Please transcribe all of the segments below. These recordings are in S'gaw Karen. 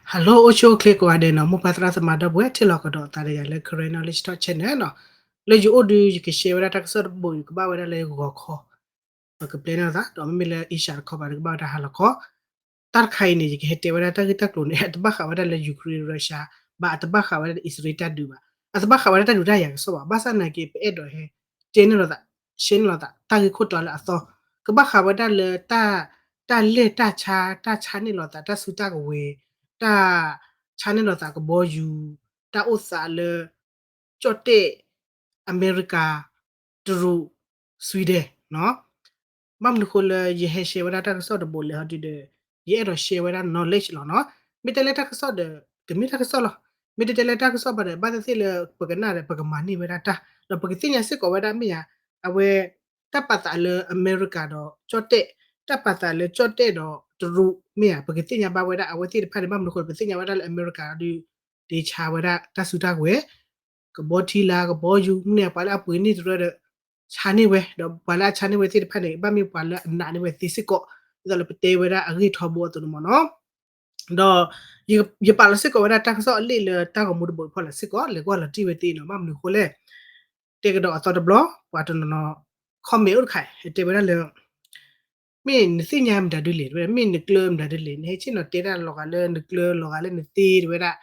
Hello အိၣ်ဆူၣ်အိၣ်ချ့ကိးဂၤဒဲးနီၤ, မိၢ်ပၢ်သရၣ်သမါဒီပုၢ်ဝဲၢ် ထံၣ်လိာ်ကဒီးသးဒီးယၤလၢ Karen Knowledge Talk Channel နီၤ. လၢယအိၣ်ဒုး ယက share ဝဲဒၣ်တၢ်ကစီၣ်တဘိယူၢ် ကဘၣ်ဝဲဒၣ်လၢဂီၤခီ, ပကပျဲန့ၢ်လိာ်သး ဒီးမ့မ့ၢ်လၢ Asia တခီပၤဒီး ကဘၣ်ဝဲဒၣ်ဟါလီၤခီ. တၢ်တခါအံၤန့ၣ် ယကဟဲတဲဝဲဒၣ်တၢ်ဂ့ၢ်တၢ်ကျိၤန့ၣ် အတဘၣ်ဃးဝဲဒၣ်လၢ Ukraine Russia ဘၣ်, အတဘၣ်ဃးဝဲဒၣ်လၢအံၣ်စရ့လးတၢ်ဒုးဘၣ်, အတဘၣ်ဃးဝဲဒၣ်တၢ်ဒုးတၢ်ယၤကစီၣ်ဘၣ်. ဘၣ်ဆၣ်သနာ်က့ ပအဲၣ်ဒိးဟဲတဲန့ၢ်လိာ်သး, share န့ၢ်လိာ်သး တၢ်ဂ့ၢ်ခိၣ်တီလၢအသီ, ကဘၣ်ဃးဝဲဒၣ်လၢ တၢ်လဲၢ်တၢ်ဆါ, တၢ်ဆါန့ၢ်လိာ်သး တၢ်စုတၢ်ကဝဲၤ, တၢ်ဆါန့ၢ်လိာ်သးကဘီယူၤ, တၢ်အိၣ်သးလၢ ကၠီၣ်တဲၣ်, အမဲရကၤ, တရူး, Sweden နီၤ. ဘၣ်မနုၤဃိလၢယဟဲ share ဝဲဒၣ်တၢ်ကစီၣ်တဘိလဲၣ်ဟီဒုဒီး ယအဲၣ်ဒိး share ဝဲဒၣ် knowledge လီၤနီၤ. မ့ၢ်တဲလၢတၢ်ကစီၣ်ဒီး တမ့ၢ်တၢ်ကစီၣ်လီၤ. မ့ၢ်တတဲလၢတၢ်ကစီၣ်ဘၣ်ဒီး ဘၣ်သ့ၣ်သ့ၣ်လၢပကနၣ်ဒီး ပကမၤန့ၢ်ဝဲဒၣ်တၢ်, ဒီးပကသ့ၣ်ညါစ့ၢ်ကီးဝဲဒၣ်မ့ၢ်ဧါ, အဝဲ တၢ်ပာ်သးလၢအမဲရကၤဒီးကၠီၣ်တဲၣ်, တၢ်ပာ်သးလၢကၠီၣ်တဲၣ်ဒီးတရူးမ့ၢ်ဧါ, ပကသ့ၣ်ညါဘၣ်ဝဲဒၣ်အဝဲသ့ၣ်တဖၣ်န့ၣ် ဘၣ်မနုၤဃိ ပသ့ၣ်ညါဝဲဒၣ်လၢအမဲရကၤဒီး ဒုးဆါဝဲဒၣ်တၢ်စုတၢ်ကဝဲၤ, ကဘီထံလာ် ကဘီယူၤ မ့ၢ်န့ၣ် ပှၤလၢအပှ့ၤန့ၢ်တရၢဒီး ဆါန့ၢ်ဝဲ, ဒီးပှၤလၢအဆါန့ၢ်ဝဲသ့ၣ်တဖၣ်န့ၣ် ဘၣ်မ့ၢ်ပှၤလၢအနာ်န့ၢ်ဝဲသ့စ့ၢ်ကီး, ဒ်သိးလၢပတဲဝဲဒၣ်အဂ့ၢ်ထီဘိအသိးန့ၣ်မ့ၢ်နီၤ. ဒီး ယပာ်လီၤစ့ၢ်ကီးဝဲဒၣ်တၢ်ကစီၣ်အလံာ်လၢတၢ်ဂီၤမူတဘိအဖီလာ်စ့ၢ်ကီး, လဲၤကွၢ်လီၤတံၢ်ဝဲသ့နီၤ. ဘၣ်မနုၤအဃိလဲၣ်, တဲကဒီးအသီတဘျီ ပှၤတနီၤနီၤ comment အိၣ်တခါ တဲဝဲဒၣ်လၢ မ့ၢ်နသ့ၣ်ညါမတၤဒုလဲၣ်, မ့ၢ်နကျၢမတၤဒုလဲၣ်, နဟဲဆ့ၣ်နီၤတဲတၢ်လီၤဂာ်လၢနကျၢလီၤဂာ်လၢနသ့တဲဝဲဒၣ်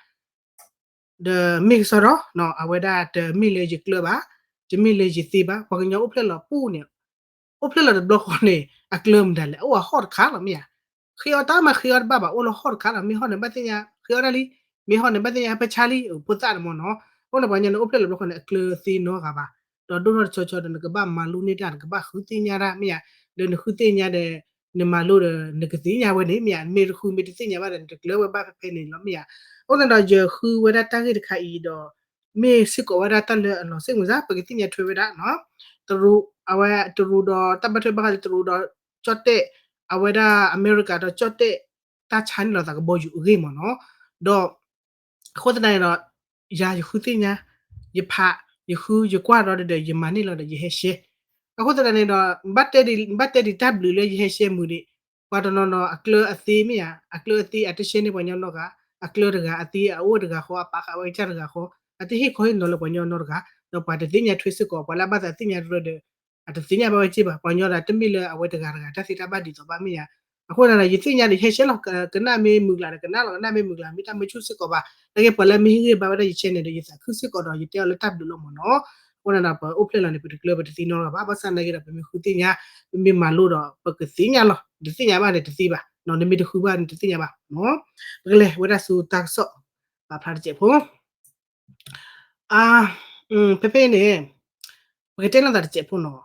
ဒီးမ့ၢ်ကစီဒီး အဝဲဒၣ်တမ့ၢ်လၢယကျၢဘၣ်, တမ့ၢ်လၢယသ့ဘၣ်, ပှၤကညီအိၣ်ဖျဲၣ်လီၤပူၤန့ၣ်, အိၣ်ဖျဲၣ်လီၤတဘျီဃီန့ၣ် အကျၢမတၤလဲၣ်, အအိၣ်အဟီၣ်တခါလီၤမ့ၢ်ဧါ, ဃ့အီၣ်တၢ်မၤဃ့အီၣ်တဘၣ်ဘၣ်, အိၣ်လၢဟီၣ်တခါလီၤ, မ့ၢ်ဟီၣ်န့ၣ်ဘၣ်သ့ၣ်ညါ ဃ့အီၣ်တၢ်လံ, မ့ၢ်ဟီၣ်န့ၣ်ဘၣ်သ့ၣ်ညါ ဟဲပၢဆါလံ, ဖိသၣ်န့ၣ်မ့ၢ်နီၤ, အဃိန့ၣ်ပှၤကညီန့ၣ်အိၣ်ဖျဲၣ်လီၤတဘျီဃီန့ၣ် အကျၢသ့နီတဂၤဘၣ်, ဒီးဒိၣ်ထီၣ်တဆီဆီဒီး နကဘၣ်မၤလိန့ၢ်တၢ် နကဘၣ်ဃုသ့ၣ်ညါတၢ်မ့ၢ်ဧါ, ဒီးနဃုသ့ၣ်ညါဒီး နမၤလိဒီး နကသ့ၣ်ညါဝဲန့ၣ်မ့ၢ်ဧါ, မ့ၢ်တဃုမ့ၢ်တသ့ၣ်ညါဘၣ်ဒီး နတကျၢဝဲဘၣ်ဖဲဖဲန့ၣ်လီၤမ့ၢ်ဧါ. အဃိသတးဒီး ယဃုဝဲဒၣ်တၢ်ဂ့ၢ်တခါအံၤဒီး မ့ၢ်စ့ၢ်ကီးဝဲဒၣ်တၢ်လၢအလီၤစ့ၣ်မုာ်စၢ် ပကသ့ၣ်ညါထွဲဝဲဒၣ်နီၤ, တရူး အဝဲတရူးဒီး တၢ်ဘၣ်ထွဲဘၣ်ဃးလၢတရူးဒီးကၠီၣ်တဲၣ်, အဝဲဒၣ်အမဲရကၤဒီးကၠီၣ်တဲၣ် တၢ်ဆါန့ၢ်လိာ်သးကဘီယူၤအဂ့ၢ်မ့ၢ်နီၤ, ဒီး အဃိသတးန့ၣ်ဒီး ယၤယဃုသ့ၣ်ညါ, ယဖး, ယဃု ယကွၢ်ဒီးဒီး ယမၤန့ၢ်လီၤဒီး ယဟဲ share. အဃိသတးန့ၣ်ဒီး ဘၣ်တဲဒံးတၢ်ဘျုးလၢယဟဲ share မုာ်န့ၣ်, ပှၤတနီၤနီၤ အကျၢအသ့မ့ၢ်ဧါ, အကျၢအသ့ အတ share န့ၢ်ပှၤကညီနီတဂၤ, အကျၢတဂၤ အသ့အအိၣ်တဂၤဃီ အပာ်ဃာ်ဝဲကစၢ်တဂၤဃီ, အတဟ့ၣ်ခီဟ့ၣ်နီၤလၢပှၤကညီနီတဂၤ, ဒီးပှၤတသ့ၣ်ညါထွဲစ့ၢ်ကီး, ပှၤလၢအဘၣ်သးသ့ၣ်ညါတရၢဒီး အတသ့ၣ်ညါဘၣ်ဝဲက့ၢ်ဘၣ်, ပှၤကညီဒီးတမ့ၢ်လၢအဝဲတဂၤတဂၤ တၢ်သ့တၢ်ဘၣ်ဒ်သိးဘၣ်မ့ၢ်ဧါ. အဃိသတးဒီး ယသ့ၣ်ညါဒီး ယဟဲ share လီၤ, ကနၣ်မ့ၢ်မုာ်ကျၢ်ဒီးကနၣ်လီၤ, ကနၣ်မ့ၢ်မုာ်ကျၢ် မ့ၢ်တၢ်မၢဆူၣ်စ့ၢ်ကီးဘၣ်, နာ်က့ပှၤလၢမ့ၢ်ဟ့ၣ်ဂံၢ်ဘါဝဲဒၣ်ယ channel ဒီး ယသးခုစ့ၢ်ကီးဒီးယတဲအီၤလၢတၢ်ဘျုးလီၤမ့ၢ်နီၤ. အဃိသတးဒီး ပအိၣ်ဖျဲၣ်လီၤန့ၣ် ပတကျၢပတသ့နီတဂၤဘၣ်, ဘၣ်ဆၣ်နာ်က့ဒီး ပမ့ၢ်ဃုသ့ၣ်ညါ, ပမ့ၢ်မၤလိဒီး ပကသ့ၣ်ညါလီၤ, တသ့ၣ်ညါဘၣ်န့ၣ်တသ့ဘၣ်, နမ့ၢ်တဃုဘၣ်န့ၣ်တသ့ၣ်ညါဘၣ်. ပကလဲၤဝဲဒၣ်ဆူတၢ်ကစီၣ် ပာ်ဖျါတစဲးဖိ ဖဲဖဲန့ၣ် ပကတဲလိာ်သးတစဲးဖိနီၤ,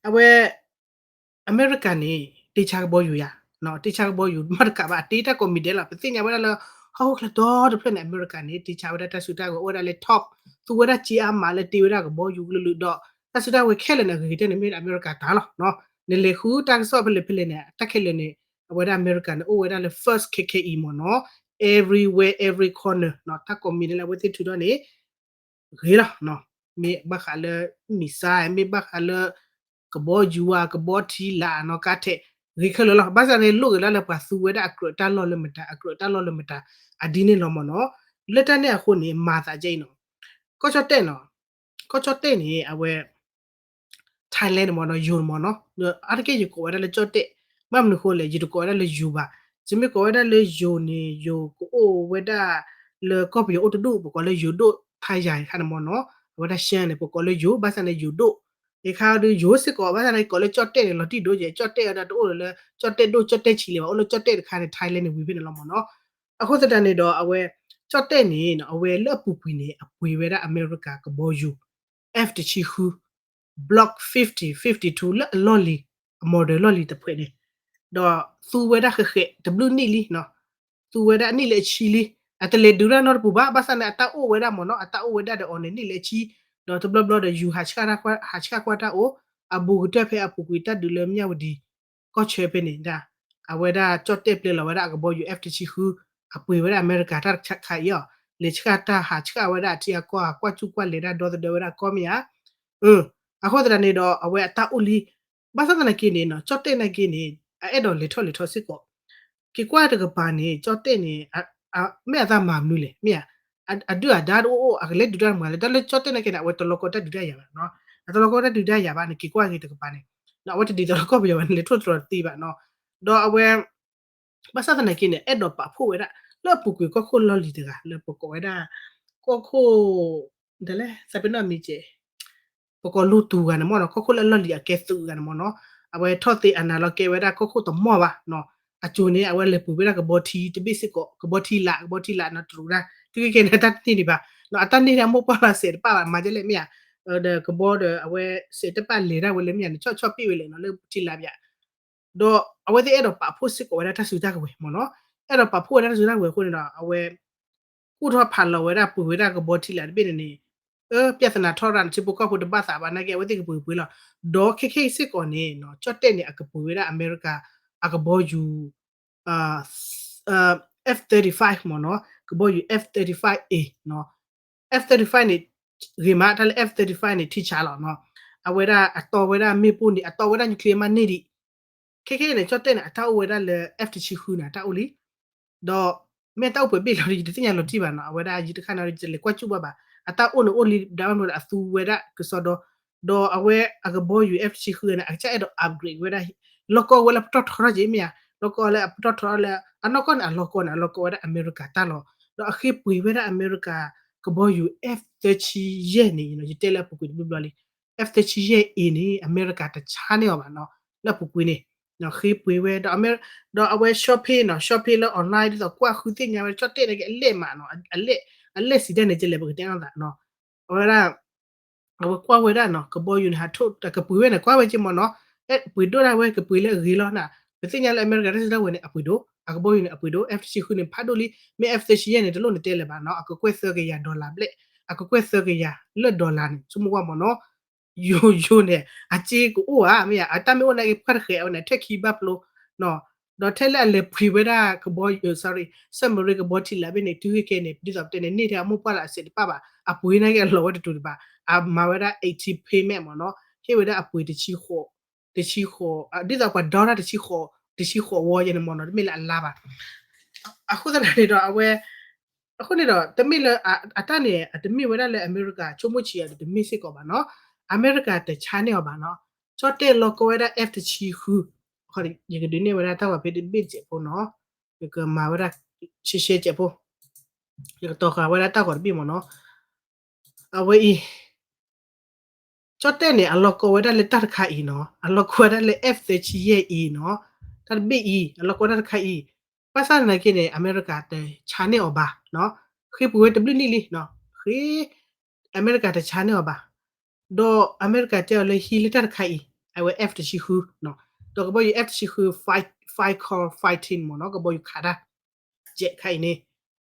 အဝဲ အမဲရကၤန့ၣ် တ့ဆါကဘီယူၤယၤ, တ့ဆါကဘီယူၤ မ့ၢ်တကးဘၣ် အတ့တၢ်ကိးမံၤဒဲးလီၤ. ပသ့ၣ်ညါဝဲဒၣ်လၢ ဟီၣ်ခိၣ်ချၢဒီတဖျၢၣ်န့ၣ် အမဲရကၤန့ၣ် တ့ဆါဝဲဒၣ်တၢ်စုတၢ်ကဝဲၤ အိၣ်ဝဲဒၣ်လၢ top, သူဝဲဒၣ်စ့အါမးလၢတ့ဝဲဒၣ်ကဘီယူၤကလုာ်ကလုာ်ဒီး တၢ်စုတၢ်ကဝဲၤခဲလၢာ်န့ၣ် အဂ့ၤကတၢၢ်န့ၣ် မ့ၢ်အမဲရကၤတၢ်လီၤ. နလဲၤဃုတၢ်ကစီၣ်ဖဲလဲၣ်ဖဲလဲၣ်န့ၣ် တၢ်ခဲလၢာ်န့ၣ် အဝဲဒၣ်အမဲရကၤန့ၣ် အိၣ်ဝဲဒၣ်လၢ first ခဲခဲအံၤမ့ၢ်နီၤ, everywhere, every corner တၢ်ကိးမံၤဒဲးလၢအဝဲသ့ၣ်ထုးထီၣ်န့ၣ် ဂ့ၤလီၤ. မ့ၢ်ဘၣ်ဃးလၢ missile, မ့ၢ်ဘၣ်ဃးလၢ ကဘီယူၤဧါ, ကဘီထံလာ်နီၤ, ကါထဲး ဂ့ၤခဲလၢာ်လီၤ. ဘၣ်ဆၣ်န့ၣ် လိၣ်ဂ့ၤလၢ်လၢပှၤသူဝဲဒၣ်အကြၢးတၢ်လီၢ်လၢမတၤ, အကြၢးတၢ်လီၢ်လၢမတၤ အဒ်န့ၣ်လီၤမ့ၢ်နီၤ. လၢတၢ်န့ၣ်အဃိန့ၣ် မၤသးဒ်အံၤနီၤ, ကီၢ်ကၠီၣ်တဲၣ်နီၤ, ကီၢ်ကၠီၣ်တဲၣ်န့ၣ် အဝဲ Thailand န့ၣ်မ့ၢ်နီၤ, ယိၤန့ၣ်မ့ၢ်နီၤ, အါတက့ၢ်ယကိးဝဲဒၣ်လၢကၠီၣ်တဲၣ်, ဘၣ်မနုၤအဃိလဲၣ် ယတကိးဝဲဒၣ်လၢယိၤဘၣ်. ယမ့ၢ်ကိးဝဲဒၣ်လၢယိၤန့ၣ် ယိၤကအိၣ်ဝဲဒၣ်လၢကီၢ်ပယီၤအိၣ်တဒူၣ်, ပကိးလၢယိၤဒိၣ် ထါယၤခါန့ၣ်မ့ၢ်နီၤ, အဝဲဒၣ် ရှမ်း န့ၣ် ပကိးလၢယိၤ, ဘၣ်ဆၣ်န့ၣ် ယိၤဒိၣ်, ယခါဒုးယိၤစ့ၢ်ကီး, ဘၣ်ဆၣ်န့ၣ် ကိးလၢကၠီၣ်တဲၣ်န့ၣ် လီၤတံၢ်ဒိၣ်ယဲ, ကၠီၣ်တဲၣ်ဝဲဒၣ်တအိၣ်ဒီးလၢ ကၠီၣ်တဲၣ်ဒိၣ် ကၠီၣ်တဲၣ်ဆံးလၢၤဘၣ်, အိၣ်လၢကၠီၣ်တဲၣ်တခါန့ၣ် Thailand န့ၣ် ဝံၤဖဲန့ၣ်လီၤမ့ၢ်နီၤ. အဃိသတးန့ၣ်ဒီး အဝဲ ကၠီၣ်တဲၣ်န့ၣ် အဝဲလၢအပူၤကွံာ်န့ၣ် အပှ့ၤဝဲဒၣ်အမဲရကၤကဘီယူၤ F တဆံဃု Block fifty, fifty-two လၢအလီၢ်လံၤ, အ model လီၢ်လံၤတဖှဲးန့ၣ်, ဒီးသူဝဲဒၣ်ဃဲးဃဲး တဘျုးနံၣ်လံ, သူဝဲဒၣ်နံၣ်လၢအဆံလံ, အတလဲၤဒုးတၢ်နီတပူၤဘၣ်, ဘၣ်ဆၣ်န့ၣ် အတၢ်အိၣ်ဝဲဒၣ်မ့ၢ်နီၤ, အတၢ်အိၣ်ဝဲဒၣ်ဒီးအီၤန့ၣ် နံၣ်လၢအဆံ, ဒီးတဘျီဘျီဒီး ယူၤဟးဆှၣ်ကွၢ်တၢ်အိၣ်, အဘူးကတၢၢ်ဖဲအပူၤကွံာ် တၢ်ဒုးလၢမၠၣ်ဝတံၤ ကီၢ်ဆၢဖဲန့ၣ်ဒၣ်, အဝဲဒၣ်ကၠီၣ်တဲၣ်ပျဲလီၤဝဲဒၣ်အကဘီယူၤ F တဆံဃု, အပှ့ၤဝဲဒၣ်အမဲရကၤတၢ်တခါအံၤအီၤ, လဲၤဆှၣ်တၢ်ဟးဆှၣ်ဝဲဒၣ်အထံအကီၢ် ကွၢ်ကူၣ်ကွၢ်လဲၤဒၣ်ဒီသဒၢဝဲဒၣ်ကီၢ်မ့ၢ်ဧါ. အဃိသတးန့ၣ်ဒီး အဝဲအတၢ်အိၣ်လံ, ဘၣ်ဆၣ်သနာ်က့န့ၣ် ကၠီၣ်တဲၣ်နာ်က့န့ၣ် အအဲၣ်ဒိးလဲၤထီၣ်လဲၤထီစ့ၢ်ကီး, က က့ၤကွၢ်တကပၤန့ၣ် ကၠီၣ်တဲၣ်န့ၣ် မ့ၢ်အသးမၤမနုၤလဲၣ် မ့ၢ်ဧါ, အဒုၣ်အဒါတအိၣ်အိၣ် အကလဲၤဒုးတၢ်မၤလဲၣ်, တၢ်လၢကၠီၣ်တဲၣ်နာ်က့န့ၣ် အဝဲတလီၤကီတၢ်ဒုးတၢ်ယၤဘၣ်နီၤ, အတလီၤကီတၢ်ဒုးတၢ်ယၤဘၣ်န့ၣ် က့ၤကွၢ်က့ၤတကပၤန့ၣ်, အဝဲတဒ်သိးလၢကီၢ်ပယီၤဘၣ်န့ၣ် လဲၤထိၣ်သတြီၤတသ့ဘၣ်နီၤ, ဒီးအဝဲ ဘၣ်ဆၣ်သနာ်က့န့ၣ် အဲၣ်ဒိးပာ်ဖှိၣ်ဝဲဒၣ် လၢအပူၤကွံာ်ကီၢ်ခိၣ်လီၢ်လံၤတဂၤ လၢပကိးဝဲဒၣ် ကီၢ်ခိၣ် ဒ်လဲၣ် သးပ့ၤနီၣ်မံၤကဲး ပကိးလူတူၢ်ဂၤန့ၣ်မ့ၢ်နီၤ, ကီၢ်ခိၣ်လၢအလီၢ်လံၤအကဲသုးဂၤန့ၣ်မ့ၢ်နီၤ, အဝဲထီၣ်သ့အနၤလီၤကဲဝဲဒၣ်ကီၢ်ခိၣ်တမီၢ်ဘၣ်နီၤ, အစိၤန့ၣ် အဝဲလဲၤပှ့ၤဝဲဒၣ်ကဘီထံတဘ့ၣ်စ့ၢ်ကီး ကဘီထံလာ် ကဘီထံလာ်နီၤ တရူးဒၣ် တုၤခဲကဲန့ၣ် တၢ်တန့ၢ်ဒံးဘၣ်နီၤ, အတၢ်န့ၢ်ဒၣ်မိၢ်ပှၢ်လီၤစဲးတပၣ်ဘၣ် မၤဒ်လဲၣ်မ့ၢ်ဧါ, ဒီးကဘီဒီးအဝဲစဲးတပၣ်လဲၤဒၣ်ဝဲလၢမ့ၢ်ဧါန့ၣ် ဆီၣ်ဆီၣ်ပ့ၣ်ဝဲလဲၣ်နီၤ လၢထံလာ်ပၠး ဒီးအဝဲသ့ၣ်အဲၣ်ဒိးပာ်ဖှိၣ်စ့ၢ်ကီးဝဲဒၣ်တၢ်စုတၢ်ကဝဲၤမ့ၢ်နီၤ, အဲၣ်ဒိးပာ်ဖှိၣ်ဝဲဒၣ်တၢ်စုတၢ်ကဝဲၤအဃိန့ၣ်ဒီး အဝဲ ကူၣ်ထီၣ်ဖးလီၤဝဲဒၣ်ပှ့ၤဝဲဒၣ်ကဘီထံလာ်တဘ့ၣ်န့ၣ်န့ၣ်, ပြဿနာထီၣ်ရၣ်န့ၣ် ထံဖိကီၢ်ဖိတဘၣ်သးဘၣ်နာ်က့ အဝဲသ့ၣ်ကပှ့ၤပှ့ၤလီၤ, ဒီးခဲခဲအံၤစ့ၢ်ကီးန့ၣ်နီၤ ကၠီၣ်တဲၣ်န့ၣ် အကပှ့ၤဝဲဒၣ်အမဲရကၤ အကဘီယူၤ F thirty-five မ့ၢ်နီၤ, ကဘီယူၤ F thirty-five A နီၤ, F thirty-five န့ၣ် ဂ့ၤမး တၢ်လၢ F thirty-five န့ၣ် ထံဆးလီၤနီၤ, အဝဲဒၣ်အတီဝဲဒၣ်မ့ၣ်ပိၢ်န့ၣ် အတီဝဲဒၣ် nuclear မးန့ၢ်ဒံး, ခဲခဲအံၤန့ၣ် ကၠီၣ်တဲၣ်န့ၣ် အတၢ်အိၣ်ဝဲဒၣ်လၢ F တဆံဃုန့ၣ် အတၢ်အိၣ်လံ, ဒီး မ့ၢ်တၢ်အိၣ်ပှဲၤဘ့ၣ်လီၤဒီး ယတသ့ၣ်ညါလီၤတံၢ်ဘၣ်နီၤ, အဝဲဒၣ်ယတခါန့ၣ် ယတလဲၤကွၢ်ကူၣ်ဘၣ်ဘၣ်, အတၢ်အိၣ်န့ၣ်အိၣ်လံ ဒါဘၣ်မနုၤဒီးအသူဝဲဒၣ်ကစီဒီ, ဒီးအဝဲအကဘီယူၤ F တဆံဃုန့ၣ် အကစၢ်အဲၣ်ဒိး upgrade ဝဲဒၣ် လီၢ်ကီဝဲလၢပတီၢ်ထီထီက့ၤမ့ၢ်ဧါ, လီၢ်ကီလၢအပတီၢ်ထီထီလၢ အနီၢ်ကီၢ်န့ၣ် အလီၢ်ကီန့ၣ် အလီၢ်ကီဝဲဒၣ်အမဲရကၤတၢ်လီၤ, ဒီးအဃ့ပှ့ၤဝဲဒၣ်အမဲရကၤ ကဘီယူၤ F သၢဆံယဲၢ်န့ၣ် ယတဲလၢအပူၤကွံာ်တဘျီဘျီလံ, F သၢဆံယဲၢ် A န့ၣ် အမဲရကၤတဆါန့ၢ်အီၤဘၣ်နီၤ, လၢအပူၤကွံာ်န့ၣ် ဃ့ပှ့ၤဝဲ ဒီးအဝဲ shopping နီၤ, shopping လၢ online ဒ်သိးကွၢ်ဃုသ့ၣ်ညါဝဲ ကၠီၣ်တဲၣ်နာ်က့ အလဲၣ်မးနီၤ, အလဲၣ်စံးတၢ်န့ၣ် ကလဲၣ်ပကတဲနီၢ်သးနီၤ, အဝဲဒၣ် အဝဲကွၢ်ဝဲဒၣ်နီၤ ကဘီယူၤန့ၣ် ဟးထိၣ် ကပှ့ၤဝဲန့ၣ် ကွၢ်ဝဲက့ၤမ့ၢ်နီၤ, ပှ့ၤဒိၣ်ဒၣ်ဝဲ ကပှ့ၤလၢအဂ့ၤလီၤနီၤ, ပသ့ၣ်ညါလၢအမဲရကၤတၢ်စုတၢ်ဝဲၤန့ၣ် အပှ့ၤဒိၣ်, အကဘီယူၤန့ၣ် အပှ့ၤဒိၣ်, F တဆံဃုန့ၣ် ဖးဒိၣ်လံ, မ့ၢ် F သၢဆံယဲၢ်န့ၣ် တလိၣ်န့ၣ်တဲလၢၤဘၣ်နီၤ, အကကွဲၢ်သၢကယၤ dollar ဘျဲၣ်, အကကွဲၢ်သၢကယၤလၢ dollar န့ၣ် ဆိကမိၣ်ကွၢ်မ့ၢ်နီၤ ယိယိန့ၣ် အစ့ကအိၣ်ဧါ မ့ၢ်ဧါ, အတၢ်မ့ၢ်အိၣ်နာ်က့ ပှၢ်တဃဲးအဝဲန့ၣ် ထဲခံဘၣ်ဖျိနီၤ, ဒီးထဲလၢအလဲၤပှ့ၤဝဲဒၣ်ကဘီ sorry ဆၢမရ့ကဘီထံလာ်ဘ့ၣ်န့ၣ် တုၤခဲကဲန့ၣ် ဒ်သိးပတဲန့ၣ် န့ၢ်ထဲအမိၢ်ပှၢ်လၢအစဲးတပၣ်ဘၣ်, အပှ့ၤနာ်က့အလီၤဝဲတတူၤတဘၣ်, အမၤဝဲဒၣ် eighty payment မ့ၢ်နီၤ, ဟ့ၣ်ဝဲဒၣ်အပှ့ၤတဆံဃိး, တဆံဃိး, ဒ်သိးပှၤဒီတၢ်တဆံဃိး, တဆံဃိးဝီယဲန့ၣ်မ့ၢ်နီၤ, တမ့ၢ်လၢအလါဘၣ် အဃိသတးန့ၣ်ဒီး အဝဲ အဃိန့ၣ်ဒီး တမ့ၢ်လၢ အတၢ်န့ၣ် အတမ့ၢ်ဝဲဒၣ်လၢအမဲရကၤဆိကမိၣ်ဆံးအီၤဒီး တမ့ၢ်စ့ၢ်ကီးဘၣ်နီၤ, အမဲရကၤတဆါန့ၢ်အီၤဘၣ်နီၤ, ကၠီၣ်တဲၣ်လီၤကီဝဲဒၣ် F တဆံဃု, ယကဒုးနဲၣ်ဝဲဒၣ်တၢ်ဂီၤဖဲတဘ့ၣ်တစဲးဖိနီၤ, ယကမၤဝဲဒၣ် ရှဲရှဲစဲးဖိ, ယကတီၤဃာ်ဝဲဒၣ်တၢ်ဂီၤတဘ့ၣ်မ့ၢ်နီၤ, အဝဲအံၤ ကၠီၣ်တဲၣ်န့ၣ် အလီၤကီဝဲဒၣ်လၢတၢ်တခါအံၤနီၤ, အလီၤကီဝဲဒၣ်လၢ F သၢဆံယဲၢ်အံၤနီၤ, တၢ်တဘ့ၣ်အံၤ အလီၤကီဝဲဒၣ်တၢ်တခါအံၤ, ဘၣ်ဆၣ်သနာ်က့န့ၣ် အမဲရကၤတဆါန့ၢ်အီၤဘၣ်နီၤ, ဃ့ပှ့ၤဝဲတဘျုးနံၣ်လံနီၤ, ဃ့ အမဲရကၤတဆါန့ၢ်အီၤဘၣ်, ဒီးအမဲရကၤတဲအီၤလၢဟံးလၢတၢ်တခါအံၤ, အဝဲ F တဆံဃုနီၤ, ဒီးကဘီယူၤ F တဆံဃု fighter fighting မ့ၢ်နီၤ, ကဘီယူၤခးတၢ် jet ခါအံၤန့ၣ်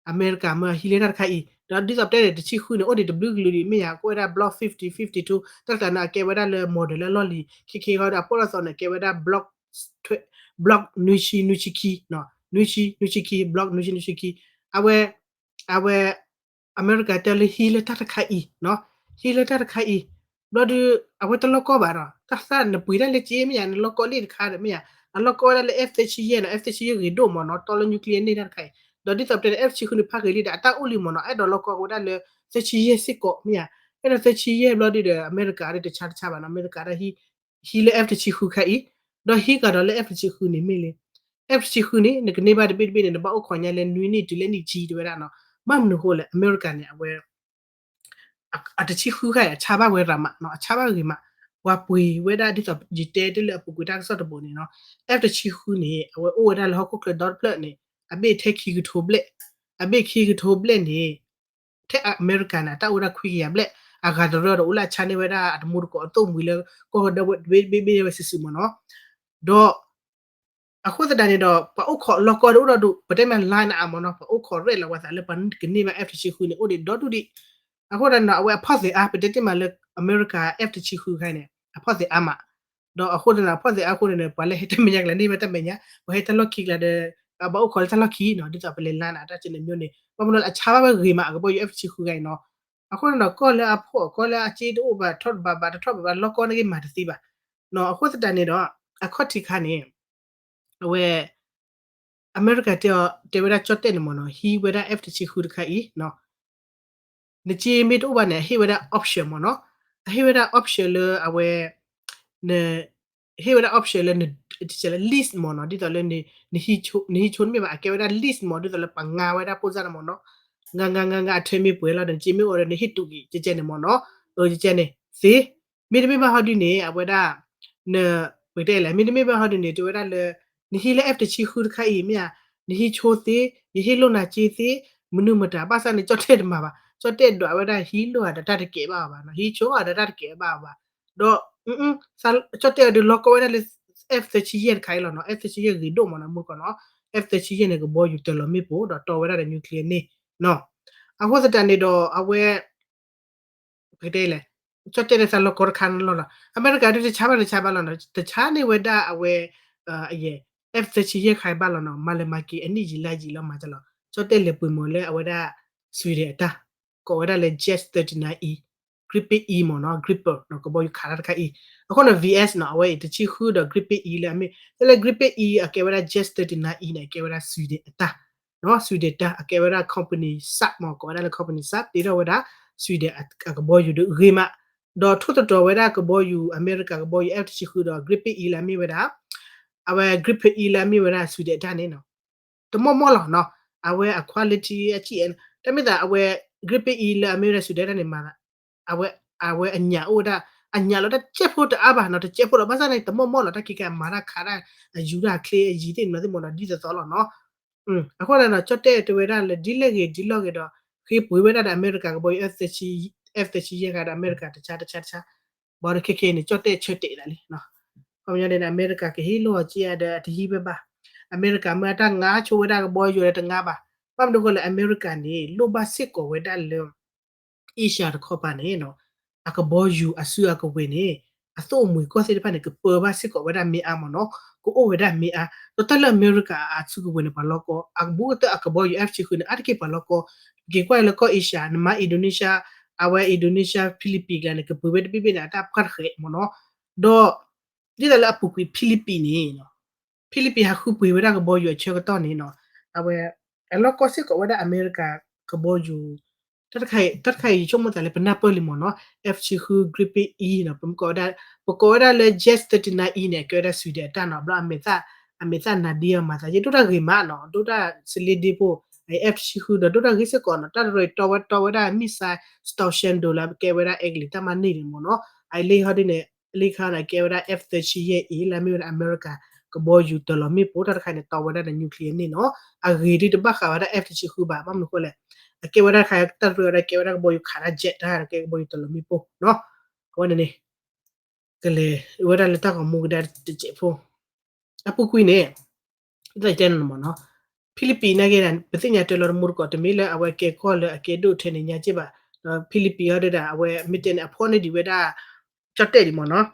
အမဲရကၤမၢဟံးလၢတၢ်တခါအံၤ, ဒီးဒ်သိးပတဲန့ၣ် တဆံဃုန့ၣ် အိၣ်ဒံးတဘျုးကလုာ်ဒံး မ့ၢ်ယၤ ကအိၣ်ဝဲဒၣ် block fifty fifty-two တၢ်တခါန့ၣ် အကဲဝဲဒၣ်လၢ model လၢအလီၢ်လံၤ ခဲခဲဃီဒီး အပိၣ်လီၤသီန့ၣ် ကဲဝဲဒၣ် block block နွံဆံ နွံဆံခံ, နွံဆံ နွံဆံခံ block နွံဆံ နွံဆံခံ, အဝဲ အဝဲ အမဲရကၤတဲလၢဟံးလၢတၢ်တခါအံၤနီၤ, ဟံးလၢတၢ်တခါအံၤ, ဘျီဒုး အဝဲတလီၢ်ကီဘၣ်ဒီး တၢ်သၣ်နပှ့ၤတၢ်လၢက့မ့ၢ်ယါ နလီၢ်ကီလံတခါဒီးမ့ၢ်ယါ, အလီၢ်ကီဝဲဒၣ်လၢ F သၢဆံယဲၢ်နီၤ, F သၢဆံယဲၢ်ဂ့ၤဒိၣ်မ့ၢ်နီၤ, တီလၢ nuclear န့ၢ်တၢ်တခါအံၤ, ဒီးဒ်သိးပတဲန့ၣ် F တဆံဃုန့ၣ်ဖးဂ့ၤလံဒီး အတၢ်အိၣ်လံမ့ၢ်နီၤ, အဲၣ်ဒိးလီၢ်ကီဝဲဒၣ်လၢ သၢဆံယဲၢ်စ့ၢ်ကီးမ့ၢ်ယါ, အဲၣ်ဒိးသၢဆံယဲၢ်ဘျီဒုးဒီး အမဲရကၤဒီးတဆါတဆါဘၣ်နီၤ, အမဲရကၤဒီး ဟံးလၢ F တဆံဃုခါအံၤ, ဒီးဟံးကဒီးလၢ F တဆံဃုန့ၣ်မ့ၢ်လံ, F တဆံဃုန့ၣ် နကန့ၢ်ဘၣ်တဘ့ၣ်တဘ့ၣ်န့ၣ် နဘၣ်အိၣ်ခိးညါလၢနွံနံၣ်တုၤလၢနံၣ်ဆံတဲဝဲဒၣ်နီၤ, ဘၣ်မနုၤဃိလဲၣ် အမဲရကၤန့ၣ် အဝဲ အတဆံဃုခါအံၤ အဆါဘၣ်ဝဲရၤမးနီၤ, အဆါဘၣ်ဂ့ၤမး, ပှၤပှ့ၤဝဲဒၣ်ဒ်သိးယတဲတ့ၢ်လၢအပူၤကွံာ်တၢ်ကစီၣ်တဘိန့ၣ်နီၤ, F တဆံဃုန့ၣ် အဝဲအိၣ်ဝဲဒၣ်လၢဟီၣ်ခိၣ်ချၢဒီတဖျၢၣ်န့ၣ် အဘ့ၣ်ထဲခံကထိဘျဲၣ်, အဘ့ၣ်ခံကထိဘျဲၣ်န့ၣ် ထဲအမဲရကၤန့ၣ် အတၢ်အိၣ်ဝဲဒၣ်ခွံကယၤဘျဲၣ်, အဂၤတရၢဒီးအိၣ်လၢအဆါန့ၢ်ဝဲဒၣ်အတမူတကိးအသိၣ်မှံၤလၢကီၢ်ဒီးဝဲတဘ့ၣ်ဘ့ၣ်ဘ့ၣ်ဝဲစုာ်စုာ်မ့ၢ်နီၤ, ဒီး အဃိသတးန့ၣ်ဒီး ပှၤအိၣ်ခိးလီၢ်ကီဒီးအိၣ်ဒီးဒူၣ် ပတဲမ့ၢ် line အါမ့ၢ်နီၤ, ပှၤအိၣ်ခိးရဲၣ်လီၤဝဲသးလၢပှၤကန့ၢ်ဘၣ် F တဆံဃုန့ၣ် အိၣ်ဒံးဒီဒူၣ်ဒံး, အဃိသတးန့ၣ်ဒီး အဝဲအဖီၣ်သဲးအါ ပတဲတ့ၢ်မးလၢအမဲရကၤ F တဆံဃုခါအံၤန့ၣ် အဖီၣ်သဲးအါမး, ဒီးအဃိသတးန့ၣ် အဖီၣ်သဲးအါအဃိန့ၣ် ပှၤလၢဟဲတၢ်မဲာ်ညါကလဲၤန့ၢ်ဘၣ်တၢ်မဲာ်ညါ, ပှၤဟဲတၢ်လီၢ်ခံကျါဒီး ဘၣ်အိၣ်ခိးလၢတၢ်လီၢ်ခံနီၤ, ဒ်သိးပလဲၤ line အတၢ်ကန့ၣ်မ့ၢ်န့ၣ် ဘၣ်မနုၤလၢအဆါဘၣ်ဝဲဂ့ၤမး အကဘီယူၤ F တဆံဃုခါအံၤနီၤ, အဃိန့ၣ်ဒီး ကီၢ်လၢအဖှီၣ် ကီၢ်လၢအစ့တအိၣ်ဘၣ် ထီၣ်တဘၣ်ဘၣ် တထီၣ်ဘၣ်ဘၣ် လီၢ်ကီန့ၣ်က့ၤမၤတသ့ဘၣ်, အဃိသတးန့ၣ်ဒီး အခီၣ်ထံးခါန့ၣ် အဝဲ အမဲရကၤတဲအီၤ တဲဝဲဒၣ်ကၠီၣ်တဲၣ်န့ၣ်မ့ၢ်နီၤ ဟံးဝဲဒၣ် F တဆံဃုတခါအံၤနီၤ နစ့မ့ၢ်တအိၣ်ဘၣ်န့ၣ် အဟ့ၣ်ဝဲဒၣ် option မ့ၢ်နီၤ အဟ့ၣ်ဝဲဒၣ် option လၢအဝဲ ဟ့ၣ်ဝဲဒၣ် option လၢ lease မ့ၢ်နီၤ ဒ်သိးလၢ နဟံးဆိန့ၣ်မ့ၢ်ဘၣ် အကဲဝဲဒၣ် lease မ့ၢ် ဒ်သိးလၢပှၤငါဝဲဒၣ်ဖိစၢ်န့ၣ်မ့ၢ်နီၤ ငါငါငါငါအထၢမ့ၢ်ပှဲၤလီၤဒီး နစ့မ့ၢ်အိၣ်ဒီး နဟ့ၣ်တူာ်က့ၤ ကဲကဲန့ၣ်မ့ၢ်နီၤ အကဲကဲန့ၣ် သ့ မ့တမ့ၢ်ဘၣ်ဟီဒုန့ၣ် အဝဲဒၣ် န ပကတဲလဲၣ် မ့တမ့ၢ်ဘၣ်ဟီဒုန့ၣ် တဲဝဲဒၣ်လၢ နဟံးလၢ F တဆံဃုတခါအံၤ မ့ၢ်ဧါ နဟံးဆိသ့ ယဟ့ၣ်လိာ်နၤစ့သ့ မနုၤမတၤ ဘၣ်ဆၣ်န့ၣ် ကၠီၣ်တဲၣ်တမၤဘၣ် ကၠီၣ်တဲၣ်ဒွးဝဲဒၣ်ဟံးလိာ်အီၤဒီးတၢ်တကဲးဘၣ်အီၤဘၣ်နီၤ ဟံးဆိအီၤဒီးတၢ်တကဲးဘၣ်အီၤဘၣ် ဒီး ကၠီၣ်တဲၣ်အီၤဒုးလီၤကီဝဲဒၣ်လၢ F သၢဆံယဲၢ်တခါအံၤလီၤနီၤ F သၢဆံယဲၢ်ဂ့ၤဒိၣ်မ့ၢ်နီၤ မုၢ်ကီၢ်နီၤ F သၢဆံယဲၢ်န့ၣ် ကဘီယူၤတၢၤလီၤမ့ၣ်ပိၢ် ဒီးတီဝဲဒၣ်ဒီး nuclear န့ၣ်နီၤ အဃိသတးန့ၣ်ဒီး အဝဲ ပကတဲလဲၣ် ကၠီၣ်တဲၣ်လၢသးလီၤကီတခါန့ၣ်လီၤနီၤ အမဲရကၤဒုးတဆါဘၣ်တဆါဘၣ်လီၤနီၤ တဆါန့ၢ်ဝဲဒၣ်အဝဲ ယဲ F သၢဆံယဲၢ်ခါအံၤဘၣ်လီၤနီၤ မၤလဲၤမၤက့ၤအနံၣ်ယံာ်လါယံာ်လီၤမၤတလီၤ ကၠီၣ်တဲၣ်လဲၤပှ့ၤမီၤလၢအဝဲဒၣ် Sweden အတၢ် ကိးဝဲဒၣ်လၢ Jet thirty-nine E Gripen E မ့ၢ်နီၤ Gripen နီၤ ကဘီယူၤခးတၢ်တခါအံၤ အဃိန့ၣ် V S နီၤ အဝဲအံၤတဆံဃုဒီး Gripen E လၢအမ့ၢ် လၢ Gripen E အကဲဝဲဒၣ် Jet thirty-nine E န့ၣ် အကဲဝဲဒၣ် Sweden အတၢ် နီၤ Sweden တၢ် အကဲဝဲဒၣ် company Saab မ့ၢ် ကိးဝဲဒၣ်လၢ company Saab တ့ထီၣ်ဝဲဒၣ် Sweden အကဘီယူၤဒုးဂ့ၤမး ဒီးထိၣ်သတြီၤဝဲဒၣ်ကဘီယူၤ အမဲရကၤကဘီယူၤ F တဆံဃုဒီး Gripen E လၢအမ့ၢ်ဝဲဒၣ် အဝဲ Gripen E လၢအမ့ၢ်ဝဲဒၣ် Sweden အတၢ်န့ၣ်နီၤ တမီၢ်မီၢ်လီၤနီၤ အဝဲအ quality အစံၣ်အဲၣ် တမ့ၢ်သးအဝဲ Gripen E လၢအမ့ၢ်ဝဲဒၣ် Sweden တၢ်န့ၣ်မၤသး အဝဲ အဝဲအညၣ်အိၣ်ဝဲဒၣ် အညၣ်လီၤတၢ်ကဲးဖိတအါဘၣ်နီၤ တကဲးဖိလီၤ ဘၣ်ဆၣ်န့ၣ် တမီၢ်မီၢ်လီၤ တၢ်ခံခါအမၤတၢ်ခးတၢ် အယူၤတၢ်ချ့အယံၤသ့ၣ်နီၤသ့ၣ်မ့ၢ်နီၤ ဒ်သိးသိးလီၤနီၤ အဃိန့ၣ်ဒီး ကၠီၣ်တဲၣ်တဲဝဲဒၣ်လၢဒ်လဲၣ်ဂ့ၤဒ်လဲၣ်ဂ့ၤဒီး ဃ့ပှ့ၤဝဲဒၣ်ဒီးအမဲရကၤကဘီယူၤ F သၢဆံယဲၢ်ခါဒီးအမဲရကၤတဆါတဆါတဆါ ဘၣ်ဒီးခဲခဲအံၤန့ၣ် ကၠီၣ်တဲၣ်ဆၢတဲာ်ဒၣ်လံ ခီပညီန့ၣ် အမဲရကၤကဟ့ၣ်လိာ်အီၤက့ၤဒီးအတဟံးဝဲဘၣ် အမဲရကၤမ့ၢ်အတၢ်ငါဆိဝဲဒၣ်ကဘီယူၤဒီးတငါဘၣ် ဘၣ်မနုၤအဃိလဲၣ် အမဲရကၤန့ၣ် လိၣ်ဘၣ်စ့ၢ်ကီးဝဲဒၣ်လၢ Asia တခီပၤန့ၣ် အကဘီယူၤအစုအကဝဲၤန့ၣ် အသိၣ်အမှံၤကီၢ်သ့ၣ်တဖၣ်န့ၣ် ကပၢဘၣ်စ့ၢ်ကီးဝဲဒၣ်မ့ၢ်အါမ့ၢ်နီၤ ကအိၣ်ဝဲဒၣ်မ့ၢ်အါ ဒီးတၢ်လၢအမဲရကၤအစုကဝဲၤန့ၣ် ပှၤလီၢ်ကီ အဘူးကတၢၢ်အကဘီယူၤ F တဆံဃုန့ၣ် အါတက့ၢ်ပှၤလီၢ်ကီ က့ၤကွၢ်လၢကီၢ် Asia နမ့ၢ် Indonesia အဝဲ Indonesia Philippines ကျါန့ၣ် ကပှ့ၤဝဲတဘ့ၣ်ဘ့ၣ်န့ၣ် အတၢ်ပှၢ်တဃဲးမ့ၢ်နီၤ ဒီး ဒ်သိးလၢအပူၤကွံာ် Philippines န့ၣ် Philippines ဟးဃုပှ့ၤဝဲဒၣ်ကဘီယူၤအဆၢကတီၢ်န့ၣ်နီၤ အဝဲ အလီၢ်ကီစ့ၢ်ကီးဝဲဒၣ်အမဲရကၤကဘီယူၤ တၢ်တခါအံၤ တၢ်တခါအံၤ ယဆိကမိၣ်သးလၢပနၢ်ပၢၢ်လံမ့ၢ်နီၤ F တဆံဃု Gripen E နီၤ ပကိးဝဲဒၣ် ပကိးဝဲဒၣ်လၢ Jet thirty-nine E န့ၣ် အကဲဝဲဒၣ် Sweden အတၢ်နီၤ ဘျီအမဲာ်သၣ် အမဲာ်သၣ်နၤဒ့အီၤမၤသးယဲ ဒိၣ်တၢ်ဂ့ၤမးနီၤ ဒိၣ်တၢ်စလ့ဒ့ဖိ F တဆံဃုဒီး ဒိၣ်တၢ်ဂ့ၤစ့ၢ်ကီးနီၤ တၢ်တရံးတီဝဲတီဝဲဒၣ် missile Storm Shadow လၢကဲဝဲဒၣ်အဲကလံးတၢ်မၤန့ၢ်န့ၣ်မ့ၢ်နီၤ အလံခါဒ်န့ၣ် အလံခါန့ၣ် ကဲဝဲဒၣ် F သၢဆံယဲၢ် A လၢအမ့ၢ်ဝဲဒၣ်အမဲရကၤ ကဘီယူၤတၢၤလီၤမ့ၣ်ပိၢ် တၢ်တခါန့ၣ် တီဝဲဒၣ်ဒီး nuclear န့ၣ်နီၤ အဂ့ၤဒ်တဘၣ်ဃးဝဲဒၣ် F တဆံဃုဘၣ် ဘၣ်မနုၤအဃိလဲၣ် အကဲဝဲဒၣ်တခါ တၢ်တရံးဝဲဒၣ်ကဲဝဲဒၣ်ကဘီယူၤခးဒၣ် jet တၢ်ကဲကဘီယူၤတၢၤလီၤမ့ၣ်ပိၢ်နီၤ အဝဲန့ၣ်န့ၣ် ကလဲၤဝဲဒၣ်လၢတၢ်ဂီၤမူကဒါတစဲးဖိ အပူၤကွံာ်န့ၣ် ဒ်သိးယတဲန့ၣ်မ့ၢ်နီၤ Philippines နာ်က့ ပသ့ၣ်ညါတၢ်လီၤတမူတကိး တမ့ၢ်လၢအဝဲကဲကီၢ်လၢအကဲဒိၣ်ထဲန့ၣ် ညါက့ဘၣ် ဒီး Philippines ဟီဒုဒၣ် အဝဲမ့ၢ်တဲန့ၣ် အဖီၣ်န့ၢ်ဒံးဝဲဒၣ် ကၠီၣ်တဲၣ်ဒံးမ့ၢ်နီၤ